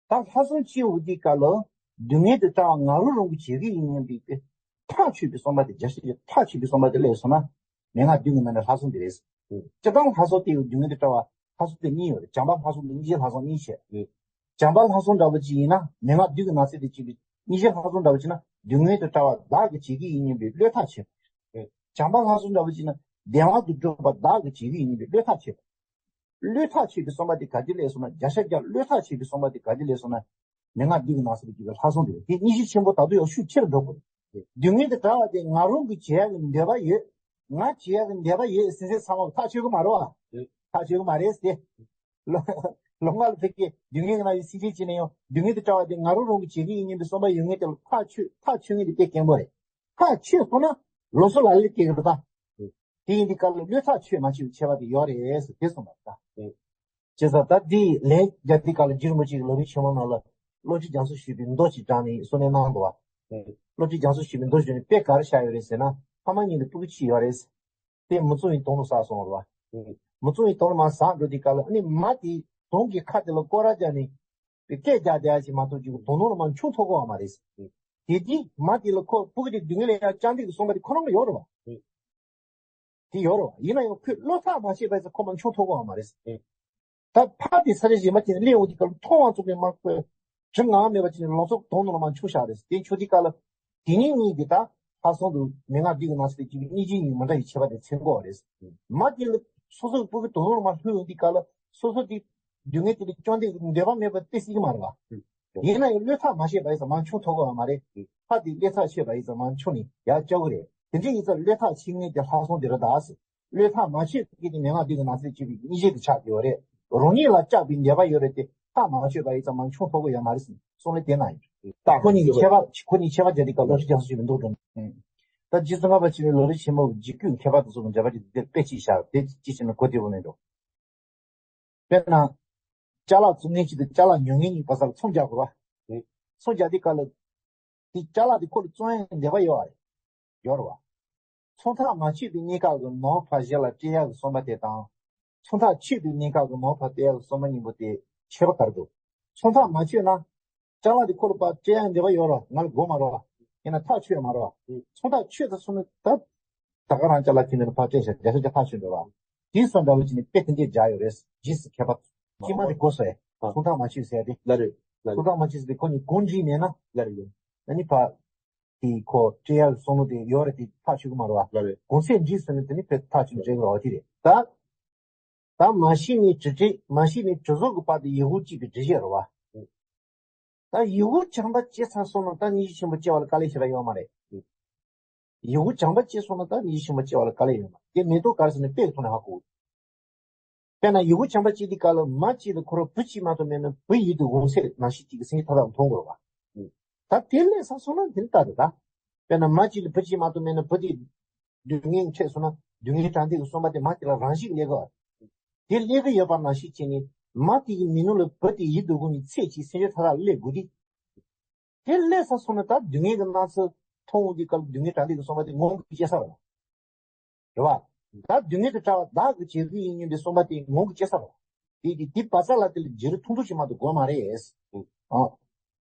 ད་ལྷག་བསམ་སྐྱེས་འོང་དུས་སྐབས་ལ། སྡུག་བསྔལ་དུ་བྲལ་བ་ང་རང་རང་གིས་བྱེད་ཀྱི་ཡིན་སྙམ་པའི་དེ། ཐག་ཆོད་པའི་བསམ་པ་དེ། བརྒྱ་ཆ་བརྒྱ་ཐག་ཆོད་པའི་བསམ་པ་དེ་སླེབས་སོང་ན། མན་ངག་བདུན་གྱི་ནང་ནས་ལྷག་བསམ་དེ་རེད། སྤྱིར་བཏང་ལྷག་བསམ་དེ་ཡང་སྡུག་བསྔལ་དུ་བྲལ་བ་ལྷག་བསམ་དེ་གཉིས་ཡོད་རེད། བྱམས་པ་ལྷག་བསམ་དང་སྙིང་རྗེ་ལྷག་བསམ་གཉིས་བྱས་ཡོད། བྱམས་པ་ལྷག་བསམ་འདྲ་བོ་ཅིག་ཡིན་ན། མན་ངག་བདུན་གྱི་ནང་གསེས་དེ་གཅིག་པའི་ སྙིང་རྗེ་ལྷག་བསམ་འདྲ་བོ་བྱས་ན་སྡུག་བསྔལ་དུ་བཀྲ་བ་བདག་གིས་བྱེད་ཀྱི་ཡིན་སྙམ་པའི་བློས་ཐག་ཆོད་པ། བྱམས་པ་ལྷག་བསམ་འདྲ་བོ་བྱས་ན་བདེ་བ་དུ་སྒྲུབ་པ་བདག་གིས་བྱེད་ཀྱི་ཡིན་སྙམ་པའི་བློས་ཐག་ཆོད་པ། བློས་ཐག་ཆོད་པའི་བསམ་པ་དེ་ག་དུས་སླེབས་སོང་ན། བརྒྱ་ཆ་བརྒྱ་བློས་ཐག་ཆོད་པའི་བསམ་པ་དེ་ག་དུས་སླེབས་སོང་ན། མན་ངག་བདུད་ཀྱི་ནང་གསེས་ལ་སྐྱེས་པའི་ལྷག་བསམ་དེ་རེད། དེ་སྙིང་རྗེ་ཆེན་པོ་ད་དུང་ཡང་ཤུགས་ཆེ་རུ་འགྲོ་དགོས་རེད། སྡུག་བསྔལ་དུ་བཀྲ་བ་དེ་ང་རང་གིས་བྱེད་ཡག་གི་འདོད་པ་ཡོད། ང་བྱེད་ཡག་གི་འདོད་པ་ཡོད་ཟེར་མཁན་ཚང་མ་ཐག་ཆོད་གི་མ་རེད་བ། ཐག་ཆོད་གི་མ་རེད་ཟེར། ལོ་ལོ་ལྔ་ལ་ཕ་གིར་སྡུག་བསྔལ་གྱི་ནང་ནས་སེམས་ཅན་བྱས་ན་ཡང་སྡུག་བསྔལ་དུ་བཀྲ་བ་དེ་ང་རང་རང་གིས་བྱེད་ཀྱི་ཡིན་སྙམ་པའི་བསམ་པ་ཡོད་མཁན་དེ་ལ་ཐག་ཆོད། ཐག་ཆོད་མཁན་དེ་དཔེ་སྐྱེན་པོ་རེད། ཐག་ཆོད་སོང་ན་ལོགས་སུ་ལ་ལས་སྐྱེ་གི་རེད་ད། དེ་ཡིན་དུས་སྐབས་ལ་བློས་ཐག་ཆོད་མ་ཆོད་ཀྱི་ཁྱད་པར་དེ་ཡོད་རེད་ཟེར་དེ་གསུངས་པ་རེད་ད། བྱས་ཙང་ད་འདི་ལན་རྒྱག་དུས་སྐབས་ལ་རྗེ་རིན་པོ་ཆེ་གིས་ལམ་རིམ་ཆེན་མོ་ནང་ལ་བློ་གྲོས་རྒྱ་མཚོ་ཞེས་པའི་མདོ་ཅིག་དྲངས་ནས་གསུང་གནང་གནང་འདུག་བ། བློ་གྲོས་རྒྱ་མཚོ་ཞེས་པའི་མདོ་ཞུས་ནས་དཔེ་ག་རེ་བཞག་ཡོད་རེད་ཟེར་ན། ཕ་མ་གཉིས་ལ་སྤུ་གུ་གཅིག་ཡོད་རེད། དེ་མི་བཙོང་བའི་དོང་ལ་ཟགས་སོང་བ་རེད་བ། མི་བཙོང་བའི་དོང་ལ་མར་ཟགས་འགྲོ་དུས་སྐབས་ལ་ཨ་ནི་མ་དེ་དོང་གི་ཁ་དེ་ལ་སྐོར་ར་རྒྱག་ནས་སྐད་རྒྱག་བསྡད་ཡ་ཞིག་མ་གཏོགས་ཅིག་དོང་ནང་ལ་མར་མཆོང་ཐུབ་ཀྱི་ཡོད་མ་རེད། དེ་དུས་མ་དེ་ལ་ཁོ་སྤུ་གུ་དེ་སྡུག་བསྔལ་ལ་ཡ་བཅར་འདོད་ཀྱི་བསམ་པ་དེ་ཁོ་རང་ལ་ཡོད་རེད་བ། དེ་ཡོད་རེད་བ། ཡིན་ན་ཡང་ཁོས་བློས་ཐག་མ་ཆོད་པ་ཡིན་ཙང་ཁོ་མར་མཆོང་ཐུབ་ཀྱི་ཡོད་མ་རེད། ད་ཕར་དེ་ས་ཆ་གཞན་པ་དེ་ནས་སླེབས་འོང་དུས་སྐབས་ལ་མཐོང་བ་ཙམ་གྱིས་མ་ཁོས་དྲི་ང་མེད་པ་བྱས་ནས་ལོག་སོང་དོང་ནང་ལ་མར་མཆོང་བཞག་རེད། དེ་མཆོང་དུས་སྐབས་ལ་དེ་ནས་གཉིས་དེ་ད་ལྷག་བསམ་དུ་མན་ངག་བདུད་ཀྱི་ནང་གསེས་ལ་སྐྱེས་པའི་སྙིང་རྗེ་གཉིས་མི་འདྲ་བའི་ཁྱད་པར་དེ་མཚོན་གྱི་ཡོད་རེད། མ་དེ་ལ་སོ་སོའི་སྤུ་གུ་དོང་ནང་ལ་མར་ལྷོད་འོང་དུས་སྐབས་ལ་སོ་སོ་དེ་སྡུག་བསྔལ་དེ་ལ་སྐྱོ་འདོད་ཀྱི་འདོད་པ་མེད་པ་དེ་སྲིད་ཀྱི་མ་རེད་བ། ཡིན་ན་ཡང་བློས་ཐག་མ་ཆོད་པ་ཡིན་ཙང་མར་མཆོང་ཐུབ་ཀྱི་ཡོད་མ་རེད། ཕར་དེ་བློས་ཐག་ཆོད་པ་ཡིན་ཙང་མར་མཆོང་ནས་ཡར་བཅར་གྱི་རེད། དེ་འདྲ་ཡིན་ཙང་བློས་ཐག་ཆོད་མཁན་དེ་ལྷག་བསམ་དེ་རེད་ད་ཟེར། བློས་ཐག་མ་ཆོད་མཁན་དེ་མན་ངག་བདུད་ཀྱི་ནང་གསེས་ལ་སྐྱེས་པའི་སྙིང་རྗེ་དེ་ཆགས་ཀྱི་ཡོད་རེད། རང་ཉིད་ལ་བཅགས་པའི་འདོད་པ་ཡོད་རེད་དེ་ཐག་མ་ཆོད་པ་ཡིན་ཙང་མར་མཆོང་ཐུབ་ཀྱི་ཡོད་མ་རེད་ཟེར་གསུང་ལེ་དེ་ན་ཡིན། ད་ཁོ་གཉིས་ཀྱི་ཁྱད་པར་ཁོ་གཉིས་ཁྱད་པར་བརྒྱབ་དུས་སྐབས་ལ་ལམ་རིམ་རྒྱ་མཚོ་ཞེས་པའི་མདོ་སྒྲུབ། ད་རྗེ་ཙོང་ཁ་པ་ཆེན་པོའི་ལམ་རིམ་ཆེན་མོ་འཇིགས་སྐུལ་མཁས་པ་དེ་ཚོ་གི་འགྲེལ་པ་ཅིག་འདིར་དཔེ་ཅིག་བཞག་དེ་ཅི་བྱས་ན་གོ་བདེ་པོ་མེད་འགྲོ། དཔེར་ན། ཅ་ལག་བཙོང་མཁན་གཅིག་དང་ཅ་ལག་ཉོ་མཁན་གཉིས་བར་ས་ལ་ཚོང་རྒྱག་དགོས་པ། ཚོང་རྒྱག་དུས་སྐབས་ལ། དེ་ཅ་ལག་དེ་ཁོ་ལ་བཙོང་ཡག་འདོད་པ་ཡོད་པ་རེད། ཡོད་རེད་བ། ཚོང་ཐག་མ་ཆོད་པའི་གནས་སྐབས་ཀྱི་ནོར་ཕར་གཞན་ལ་སྤྲད་ཡག་གི་བསམ་པ་དེ་དང་། ཚོང་ཐག་ཆོད་པའི་གནས་སྐབས་ཀྱི་ནོར་ཕར་སྤྲད་ཡག་གི་བསམ་པ་གཉིས་པོ་དེ་ཁྱད་པར་ག་རེ་འདུག་ཚོང་ཐག་མ་ཆོད་ན། ཅ་ལག་དེ་ཁོ་ལ་ཕར་སྤྲད་ཡག་འདོད་པ་ཡོད་རེད་བ། ང་ལ་དགོས་མ་རེད་བ། ཡིན་ན་ཐག་ཆོད་མ་རེད་བ། ཚོང་ཐག་ཆོད་ཚར་སོང་ན་ད། ད་ག་རང་ཅ་ལག་ཁྱེར་ནས་ཕར་སྤྲད་བཞག་བརྒྱ་ཆ་བརྒྱ་ཐག་ཆོད་འགྲོ་བ། དེ་སོང་འདྲ་བོ་ཅིག་ནས་དཔེ་དེ་འདྲས་སྦྱར་ཡོད་རེད། རྗེས་སུ་མཁས་པ། དཀྱུས་མ་དེ་གོ་སོང་ཨེ། ཚོང་ཐག་མ་ཆོད་ཟེར་ཏེ། ལ་རེད། ལ་རེད། ཚོང་ཐག་མ་ཆོད་ཟེར་ཁོ་གཉིས་གང་འགྲིག་མེད་ན། ལ་རེད། ཨ་ནི་ཕར། དེ་ཁོ་སྤྲད་ཡག་བསམ་བློ་དེ་ཡོད་རེད་དེ་ཐག་ཆོད་ཀྱི་མ་རེད་བ། ལ་རེད། གང་ཚད་འགྲིག་སོང་ན་དེ་ནི་དཔེ་ཐག་ཆོད་འགྲིག་རེད་བ་དེ་རེད་ད། ད་མ་ཤི་ནས་གྲི་སྤྲད་མ་ཤི་ནས་གྲི་བཟུང་གི་བར་དུ་ཡི་གུ་གཅིག་གི་འགྲེལ་བཤད་རེད་བ། ད་ཡི་གུ་བྱམས་པ་སྐྱེ་ཚར་སོང་ན་ད་སྙིང་རྗེ་ཆེན་པོ་སྐྱེ་བ་ལ་དཀའ་ལས་ཞེ་དྲག་ཡོད་མ་རེད། ཡི་གུ་བྱམས་པ་སྐྱེས་སོང་ན་ད་སྙིང་རྗེ་ཆེན་པོ་སྐྱེ་བ་ལ་དཀའ་ལས་ཡོད་མ་རེད། དེ་མེ་ཏོག་ག་རེ་ཟེར་ན་དཔེ་ཐོག་ནས་ཧ་གོ། དཔེར་ན་ཡི་གུ་བྱམས་པ་སྐྱེས་དུས་སྐབས་ལ་མ་གཅིག་ལ་ཁོ་རང་བུ་གཅིག་མ་གཏོགས་མེད་ན་བུ་ཡིད་དུ་འོང་ཚད་ནང་བཞིན་གཅིག་གི་སེམས་ཀྱི་མཐའ་དག་མཐོང་དགོས་པ། ད་དེ་སླེབས་ཚར་སོང་ན་དེ་ནི་ལྟ་དེ་ད། དཔེར་ན་མ་གཅིག་ལ་བུ་གཅིག་མ་གཏོགས་མེད་ན་བུ་དེ་སྡུག་བསྔལ་འཕྲད་སོང་ན་སྡུག་བསྔལ་དྲག་འདོད་ཀྱི་བསམ་པ་དེ་མ་དེ་ལ་རང་བཞིན་སླེབས་དགོས་པ། དེ་སླེབས་ཀྱི་ཡོད་པ་ནང་བཞིན་བྱས་ནས་མ་དེ་གི་མི་ནུ་ལ་བུ་དེ་ཡིད་དུ་འོང་བའི་ཚད་ཀྱི་སེམས་ཀྱི་མཐའ་དག་སླེབས་དགོས་དེ། དེ་སླེབས་ཚར་སོང་ན་ད་སྡུག་བསྔལ་གྱི་སྣང་ཚུལ་མཐོང་འོང་དུས་སྐབས་ལ་སྡུག་བསྔལ་དྲག་འདོད་ཀྱི་བསམ་པ་དེ་ངང་གིས་སྐྱེ་ས་རེད་བ། རེད་བ། ད་སྡུག་བསྔལ་དུ་བཀྲ་བ་བདག་གིས་བྱེད་ཀྱི་ཡིན་སྙམ་པའི་བསམ་པ་དེ་ངང་གིས་སྐྱེ་ས་རེད་བ། དེ་དེ་དེ་བ་ས་ལ་དེ་ལ་བྱེ་རུ་ཐུང་ཐུང་ཞིག་མ་གཏོགས་དགོས་མ་རེད། ཨ།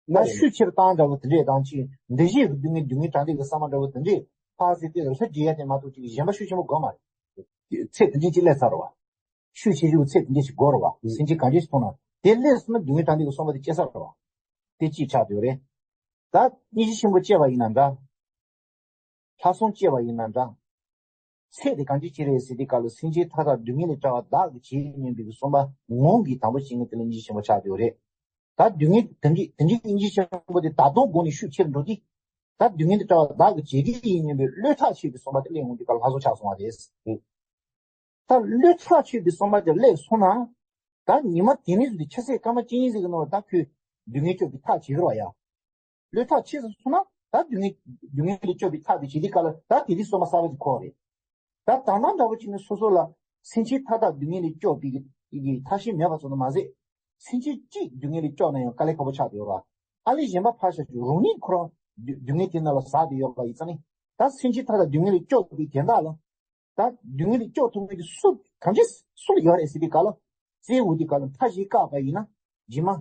ད་ཤུགས་ཆེར་བཏང་འདྲ་བོ་དེ་འདྲས་དང་ཅིག་འདི་བཞིན་གྱི་སྡུག་བསྔལ་སྡུག་བསྔལ་དྲག་འདོད་ཀྱི་བསམ་པ་འདྲ་བོ་དེ་འདྲས་ཕར་ཟེར་དེ་ལ་ལྷོད་འགྲོ་ཡ་དེ་མ་གཏོགས་ཅིག་གཞན་པ་ཤུགས་ཆེན་པོ་དགོས་མ་རེད། ཚད་དེ་འདྲས་ཅིག་སླེབས་ཚར་རེད་བ། ཤུགས་ཆེ་ཆུང་ཚད་དེ་འདྲས་ཞིག་དགོས་རེད་བ། ཨུ། སེམས་ཅན་གང་ཅི་ཞིག་མཐོང་ན་དེ་སླེབས་སོང་ན་སྡུག་བསྔལ་དྲག་འདོད་ཀྱི་བསམ་པ་དེ་སྐྱེ་ས་རེད་བ། དེ་གཅིག་ཆགས་བསྡད་ཡོད་རེད། ད་སྙིང་རྗེ་ཆེན་པོ་སྐྱེ་བ་ཡིན་ན་འདྲ། ལྷག་བསམ་སྐྱེ་བ་ཡིན་ན་འདྲ། ཚད་དེ་གང་ཅི་ཅི་རེད་ཟེར་དུས་སྐབས་ལ་སེམས་ཅན་མཐའ་དག་སྡུག་བསྔལ་ལས་བཀྲ་བ་བདག་གིས་བྱེད་སྙམ་པའི་བསམ་པ་ངང་གིས་དང་པོ་བྱེད་མཁན་དེ་ལ་སྙིང་རྗེ་ཆེན་པོ་ཆགས་བསྡད་ཡོད་རེད། ད་སྡུག་བསྔལ་དེ་འདྲའི་དེ་འདྲའི་སྙིང་རྗེ་ཆེན་པོ་དེ་ད་དུང་སྒོ་ནས་ཤུགས་ཆེར་འགྲོ་དུས། ད་སྡུག་བསྔལ་དེ་བཀྲ་བ་བདག་གིས་བྱེད་ཀྱི་ཡིན་སྙམ་པའི་བློས་ཐག་ཆོད་པའི་བསམ་པ་དེ་སླེབས་འོང་དུས་སྐབས་ལ་ལྷག་བསམ་ཆགས་སོང་བ་རེད། ད་བློས་ཐག་ཆོད་པའི་བསམ་པ་དེ་སླེབས་སོང་ན། ད་ཉི་མ་དེ་ནས་བཟུང་སྟེ་ཆུ་ཚོད་སྐར་མ་གཅིག་གཉིས་ཟིག་གི་ནང་ལ་ད་ཁོས་སྡུག་བསྔལ་སྐྱོབ་པའི་ཐག་བཅད་ཀྱི་རེད་བ་ཡ། བློས་ཐག་ཆོད་ཚར་སོང་ན་ད་སྡུག་བསྔལ་སྡུག་བསྔལ་ལས་སྐྱོབ་པའི་ཐག་དེ་བཅད་དུས་སྐབས་ལ་ད་དེ་དུས་བསམ་པ་གསར་པ་ཞིག་འཁོར་བ་རེད། ད་ད་ལྟ་འདྲ་བོ་ཅིག་ནི་སོ་སོ་ལ་སེམས་ཅན་མཐའ་དག་སྡུག་བསྔལ་ལས་སྐྱོབ་པའི་གི་ཐབས་ཤེས་མེད་པ་ཙམ་དུ་མ་ཟད། སེམས་ཅན་གཅིག་སྡུག་བསྔལ་ལས་སྐྱོབ་ན་ཡང་དཀའ་ལས་ཁག་པོ་ཆགས་བསྡད་ཡོད་རེད་བ། ཨ་ལས་གཞན་པ་ཕར་བཞག་རྒྱུ་རང་ཉིད་ཁོ་རང་སྡུག་སྡུག་བསྔལ་དེ་ནང་ལ་ཟགས་བསྡད་ཡོད་པ་ཡིན་ཙང་ནི། ད་སེམས་ཅན་མཐའ་དག་སྡུག་བསྔལ་ལས་སྐྱོབ་པའི་དོན་དག་ལ། ད་སྡུག་བསྔལ་ལས་སྐྱོབ་ཐུབ་མཁན་དེ་སུ་གང་ཅི་སུ་ལ་ཡོད་རེད་ཟེར་དུས་སྐབས་ལ། བཙལ་འོང་དུས་སྐབས་ལ་མཐའ་བཞི་བཀག་པ་ཡིན་ན། རྗེས་མ།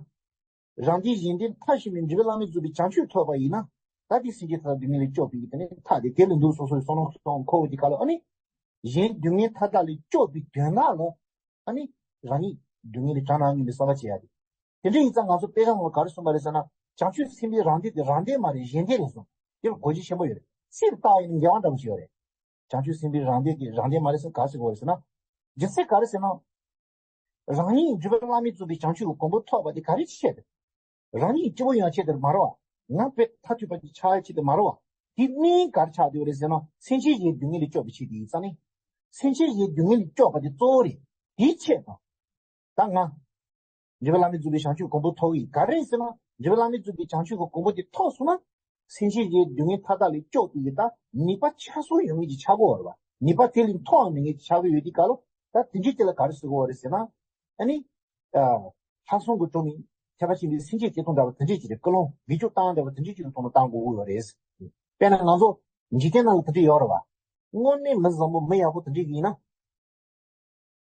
རང་སྡེ་གཞན་སྡེ་མཐའ་ཞུམ་པའི་འབྲིང་པོའི་བླ་མེད་རྫོགས་པའི་བྱང་ཆུབ་ཐོབ་པ་ཡིན་ན། ད་དེ་སེམས་ཅན་མཐའ་དག་སྡུག་བསྔལ་ལས་སྐྱོབ་པའི་དེ་ནི་མཐའ་དེ་དེ་ལ་འདུག་སོ་སོའི་བསམ་བློ་གཏོང་འཁོར་འོང་དུས་སྐབས་ལ་ཨ་ནི། གཞན་སྡུག་བསྔལ་མཐའ་དག་ལས་སྐྱོབ་པའི་དོན་དག་ལ། ཨ་ནི། རང་ཉིད་སྡུག་བསྔལ་ལས་དྲག་ན་སྙམ་པའི་བསམ་པ་བྱེད་ཡ་དེ། དེ་འདྲ་ཡིན་ཙང་ང་ཚོ་དཔེ་ཆ་ནང་ལ་ག་རེ་གསུངས་པ་རེད་ཟེར་ན། བྱང་ཆུབ་སེམས་དཔའི་རང་སྡེ་དེ་རང་སྡེ་མ་རེད། གཞན་སྡེ་རེད་གསུངས། དེ་ལ་གོ་རྒྱུ་ཆེན་པོ་ཡོད་རེད། ཚིག་ལ་བཏགས་ཡིན་ན་འགལ་བ་འདྲ་པོ་ཞིག་ཡོད་རེད། བྱང་ཆུབ་སེམས་དཔའི་རང་སྡེ་དེ་རང་སྡེ་མ་རེད་ཟེར་ག་ཟེར་གོ་རེད་ཟེར་ན། རྒྱུ་མཚན་ག་རེ་ཟེར་ན། རང་ཉིད་འཇུག་པ་བླ་མེད་རྫོགས་པའི་བྱང་ཆུབ་ཀྱི་གོ་འཕང་ཐོབ་པ་དེ་ག་རེ་ཆེད་དུ། རང་ཉིད་སྐྱིད་པོ་ཡོང་ཆེད་དུ་མ་རེད་བ། ང་དཔེ་མཐར་ཐུག་པ་ཅིག་ཆགས་ཡ་ཆེད་དུ་མ་རེད་བ། དེ་གནས་ག་རེ་ཆགས་བསྡད་ཡོད་རེད་ཟེར་ན། སེམས་ཅན་གཞན་སྡུག་བསྔལ་ལས་སྐྱོབ་པའི་ཆེད་དུ་ཡིན་ཙང་ནི། སེམས་ཅན་གཞན་སྡུག་བསྔལ་ལས་སྐྱོབ་པ་དེ་གཙོ་བོ་རེད། དེའི་ཆེད་དུ། ད་ང་། འཇུག་པ་བླ་མེད་རྫོགས་པའི་བྱང་ཆུབ་གོ་འཕང་ཐོབ་ཀྱི་ག་རེ་ཟེར་ན། འཇུག་པ་བླ་མེད་རྫོགས་པའི་བྱང་ཆུབ་ཀྱི་གོ་འཕང་དེ་ཐོབ་སོང་ན། སེམས་ཅན་གཞན་སྡུག་བསྔལ་མཐའ་དག་ལས་སྐྱོབ་ཐུབ་ཀྱི་ད་ནུས་པ་ཆ་ཚང་ཡོད་མཁན་ཅིག་ཆགས་ཀྱི་ཡོད་རེད་བ། ནུས་པ་དེ་ལས་མཐོ་བ་མེད་མཁན་ཅིག་ཆགས་ཀྱི་ཡོད་དུས་སྐབས་ལ། ད་དེ་འདྲའི་དེ་ལ་ག་རེ་ཟེར་གྱི་ཡོད་རེད་ཟེར་ན། ཨ་ནི། ཨ། ལྷག་བསམ་གྱི་སྒོ་ནས་ཐེག་པ་ཆེན་པོའི་སེམས་བསྐྱེད་བྱེད་སྟངས་འདྲ་བ་དེ་འདྲས་ཅིག་རེད། ཀུན་སློང་འགུལ་སྐྱོད་བཏང་འདྲ་བ་དེ་འདྲས་ཅིག་གི་ཐོག་ནས་བཏང་དགོས་ཀྱི་ཡོད་རེད། དཔེར་ན་ང་ཚོ་འཇིག་རྟེན་ནང་ལ་དེ་འདྲས་ཡོད་རེད་བ། དངོས་གནས་མི་བཟང་པོ་མི་ཡག་པོ་དེ་འདྲས་ཡིན་ན།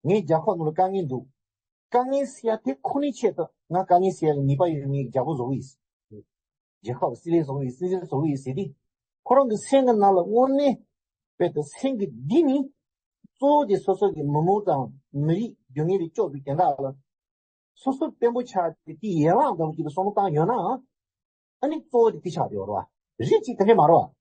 ངའི་རྒྱལ་ཁབ་ནང་ལ་དཀའ་ངལ་འདུག་དཀའ་ངལ་སེལ་ཡ་དེ་ཁོ་ནའི་ཆེད་དུ་ང་དཀའ་ངལ་སེལ་ཡ་གི་ནུས་པ་ཡོད་མཁན་རྒྱལ་པོ་བཟོ་གི་ཡིན། རྒྱལ་ཁབ་སྲིད་བློན་བཟོ་གི་ཡིན། སྲིད་འཛིན་བཟོ་གི་ཡིན་ཟེར་དུས། ཁོ་རང་གི་སེམས་ཀྱི་ནང་ལ་དངོས་གནས་དཔེ་དེ་སེམས་ཀྱི་གཏིང་ནས་གཙོ་བོ་དེ་སོ་སོ་གི་མི་མང་དང་མི་རིགས་སྡུག་བསྔལ་ལས་སྐྱོབ་པའི་དོན་དག་ལ། སོ་སོ་དཔོན་པོ་ཆགས་ཏེ་དེའི་ཡན་ལག་འདྲ་བོ་ཅིག་ལ་བསམ་བློ་བཏང་ཡོད་ན། ཨ་ནི་གཙོ་བོ་དེ་དེ་ཆགས་ཡོད་རེད་བ། རིགས་གཅིག་དེ་འདྲས་མ་རེད་བ།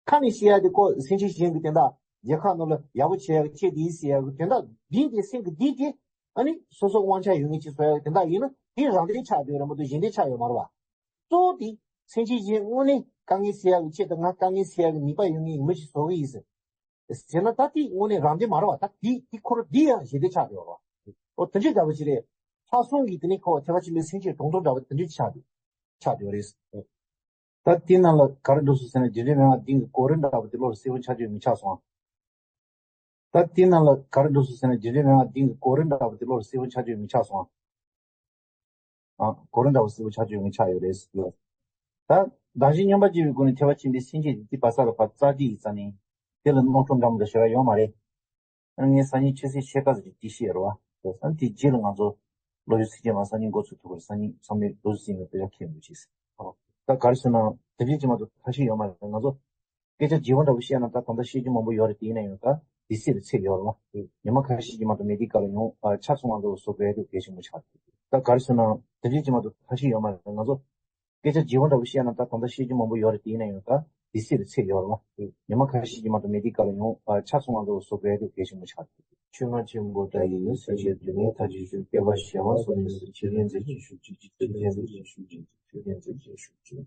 ཁ་ནས་བཤད་ཡ་དེ་ཁོ་སེམས་ཅན་གཞན་གྱི་དོན་དག་རྒྱལ་ཁབ་ནང་ལ་ཡག་པོ་བྱེད་ཡ་གི་ཆེད་དེ་ཟེར་ཡ་གི་དོན་དག་འདི་དེ་སེམས་ཀྱི་འདི་དེ། ཨ་ནི་སོ་སོ་དབང་ཆ་ཡོད་མཁན་ཅིག་བཟོ་ཡ་གི་དོན་དག་ཡིན་ན་དེ་རང་སྡེ་ཆགས་ཡོད་རེད་མ་གཏོགས་གཞན་སྡེ་ཆགས་ཡོད་མ་རེད་བ། གཙོ་བོ་དེ་སེམས་ཅན་གཞན་དངོས་གནས་དཀའ་ངལ་སེལ་ཡ་གི་ཆེད་དུ་ང་དཀའ་ངལ་སེལ་ཡ་གི་ནུས་པ་ཡོད་མཁན་མི་ཞིག་བཟོ་གི་ཡིན་ཟེར། ཟེར་ན་ད་དེ་དངོས་གནས་རང་སྡེ་མ་རེད་བ། ད་དེ་དེ་ཁོ་རང་འདི་ཡང་གཞན་སྡེ་ཆགས་ཡོད་རེད་བ། ཨོ་དེ་འདྲས་འདྲ་བོ་ཅིག་རེད། ལྷག་བསམ་གྱིས་དེ་ནས་ཁོ་ཐེག་པ་ཆེན་པོའི་སེམས་བསྐྱེད་དྲང་དོན་འདྲ་བོ་དེ་འདྲས་ཆགས་ཡོད་ཆགས་ཡོད་རེད། ད་དེའི་ནང་ལ་ག་རེ་འདུག་སོ་ཟེར་ན། རྗེས་འབྲེལ་མན་ངག་བདུན་གྱི་གོ་རིམ་འདྲ་བོ་དེ་བློ་ལ་གསལ་པོ་ཆགས་ཀྱི་ཡོད་མཁན་ཆགས་སོང་ཨ། ད་དེའི་ནང་ལ་ག་རེ་འདུག་སོ་ཟེར་ན། རྗེས་འབྲེལ་མན་ངག་བདུན་གྱི་གོ་རིམ་འདྲ་བོ་དེ་བློ་ལ་གསལ་པོ་ཆགས་ཀྱི་ཡོད་མཁན་ཆགས་སོང་ཨ། ཨ། གོ་རིམ་འདྲ་བོ་གསལ་པོ་ཆགས་ཀྱི་ཡོད་མཁན་ཆགས་ཡོད་རེད། ད་བདག་གཞན་མཉམ་པར་བརྗེ་བའི་སྒོ་ནས་ཐེག་པ་ཆེན་པོའི་སེམས་བསྐྱེད་དེ་འདི་བ་ས་ལ་ཕར་རྩ་དེ་ཡིན་ཙང་ནི། དེ་ལ་རྣམ་གྲངས་འདྲ་མི་འདྲ་ཞེ་དྲག་ཡོད་མ་རེད། ཨ་ནི་ངས་སང་ཉིན་ཆུ་ཚོད་ཕྱེད་ཀ་ཙམ་ཅིག་བྲིས་ཤེས་རེད་བ། ཨ་ནི་དེ་རྗེས་ལ་ང་ཚོ་ལོ་ཡོད་ཚིག་ཅན་མ་སང་ཉིན་འགོ་ཚུགས་ཐུབ་པར་སང་ཉིན་ཚང་མས་ལོ་ཚིག་ཟིན་ནས་དཔེ་ཆ་ཁྱེར་འདུག་ཅེས། ད་ག་རེ་ཟེར་ན་དེ་འདྲས་ཅིག་མ་གཏོགས་ཐབས་ཤེས་ཡོད་མ་རེད། ང་ཚོ་སྐད་ཆ་ལྗིད་པོ་འདྲ་བོ་བཤད་ན་ད་གང་ལྟར་བཤད་རྒྱུ་མང་པོ་ཡོད་རེད། དེ་ཡིན་ན་ཡང་ད་དུས་ཚོད་ལ་ཚད་ཡོད་རེད་བ། ཉི་མ་ཁ་ཤས་ཅིག་མ་གཏོགས་མེད་དུས་སྐབས་ལ་ཡང་ཆ་ཚང་བ་འདྲ་བོ་བཟོ་དགོས་ཡ་དེ་གལ་ཆེན་པོ་ཆགས་འདུག་ད་ག་རེ་ཟེར་ན་དེ་འདྲས་ཅིག་མ་གཏོགས་ཐབས་ཤེས་ཡོད་མ་རེད། ང་ཚོ་སྐད་ཆ་ལྗིད་པོ་འདྲ་བོ་བཤད་ན་ད་གང་ལྟར་བཤད་རྒྱུ་མང་པོ་ཡོད་རེད། དེ་ཡིན་ན་ཡང་ད་དུས་ཚོད་ལ་ཚད་ཡོད་རེད་བ། ཉི་མ་ཁ་ཤས་ཅིག་མ་གཏོགས་མེད་དུས་སྐབས་ལ་ཡང་ཆ་ཚང་བ་འདྲ་བོ་བཟོ་དགོས་ཡ་དེ་གལ་ཆེན་པོ་ཆགས་འདུག་ཆོས་རྔ་ཆེན་པོ་འདྲ་ཡིན་ཟེར་བཞིན་དུ་ངས་ཐག་གཅོད་ཞུ། བསྐལ་པ་བྱེ་བ་སོགས་ནས་སུ་ཆོས་ལན་མཛད་ཅིང་ཤུགས་ཀྱིས་ཆོས་ལན་མཛད་ཅིང་ཤུགས་ཀྱིས་ཆོས་ལན་མཛད་ཅིང་ཤུགས་ཀྱིས།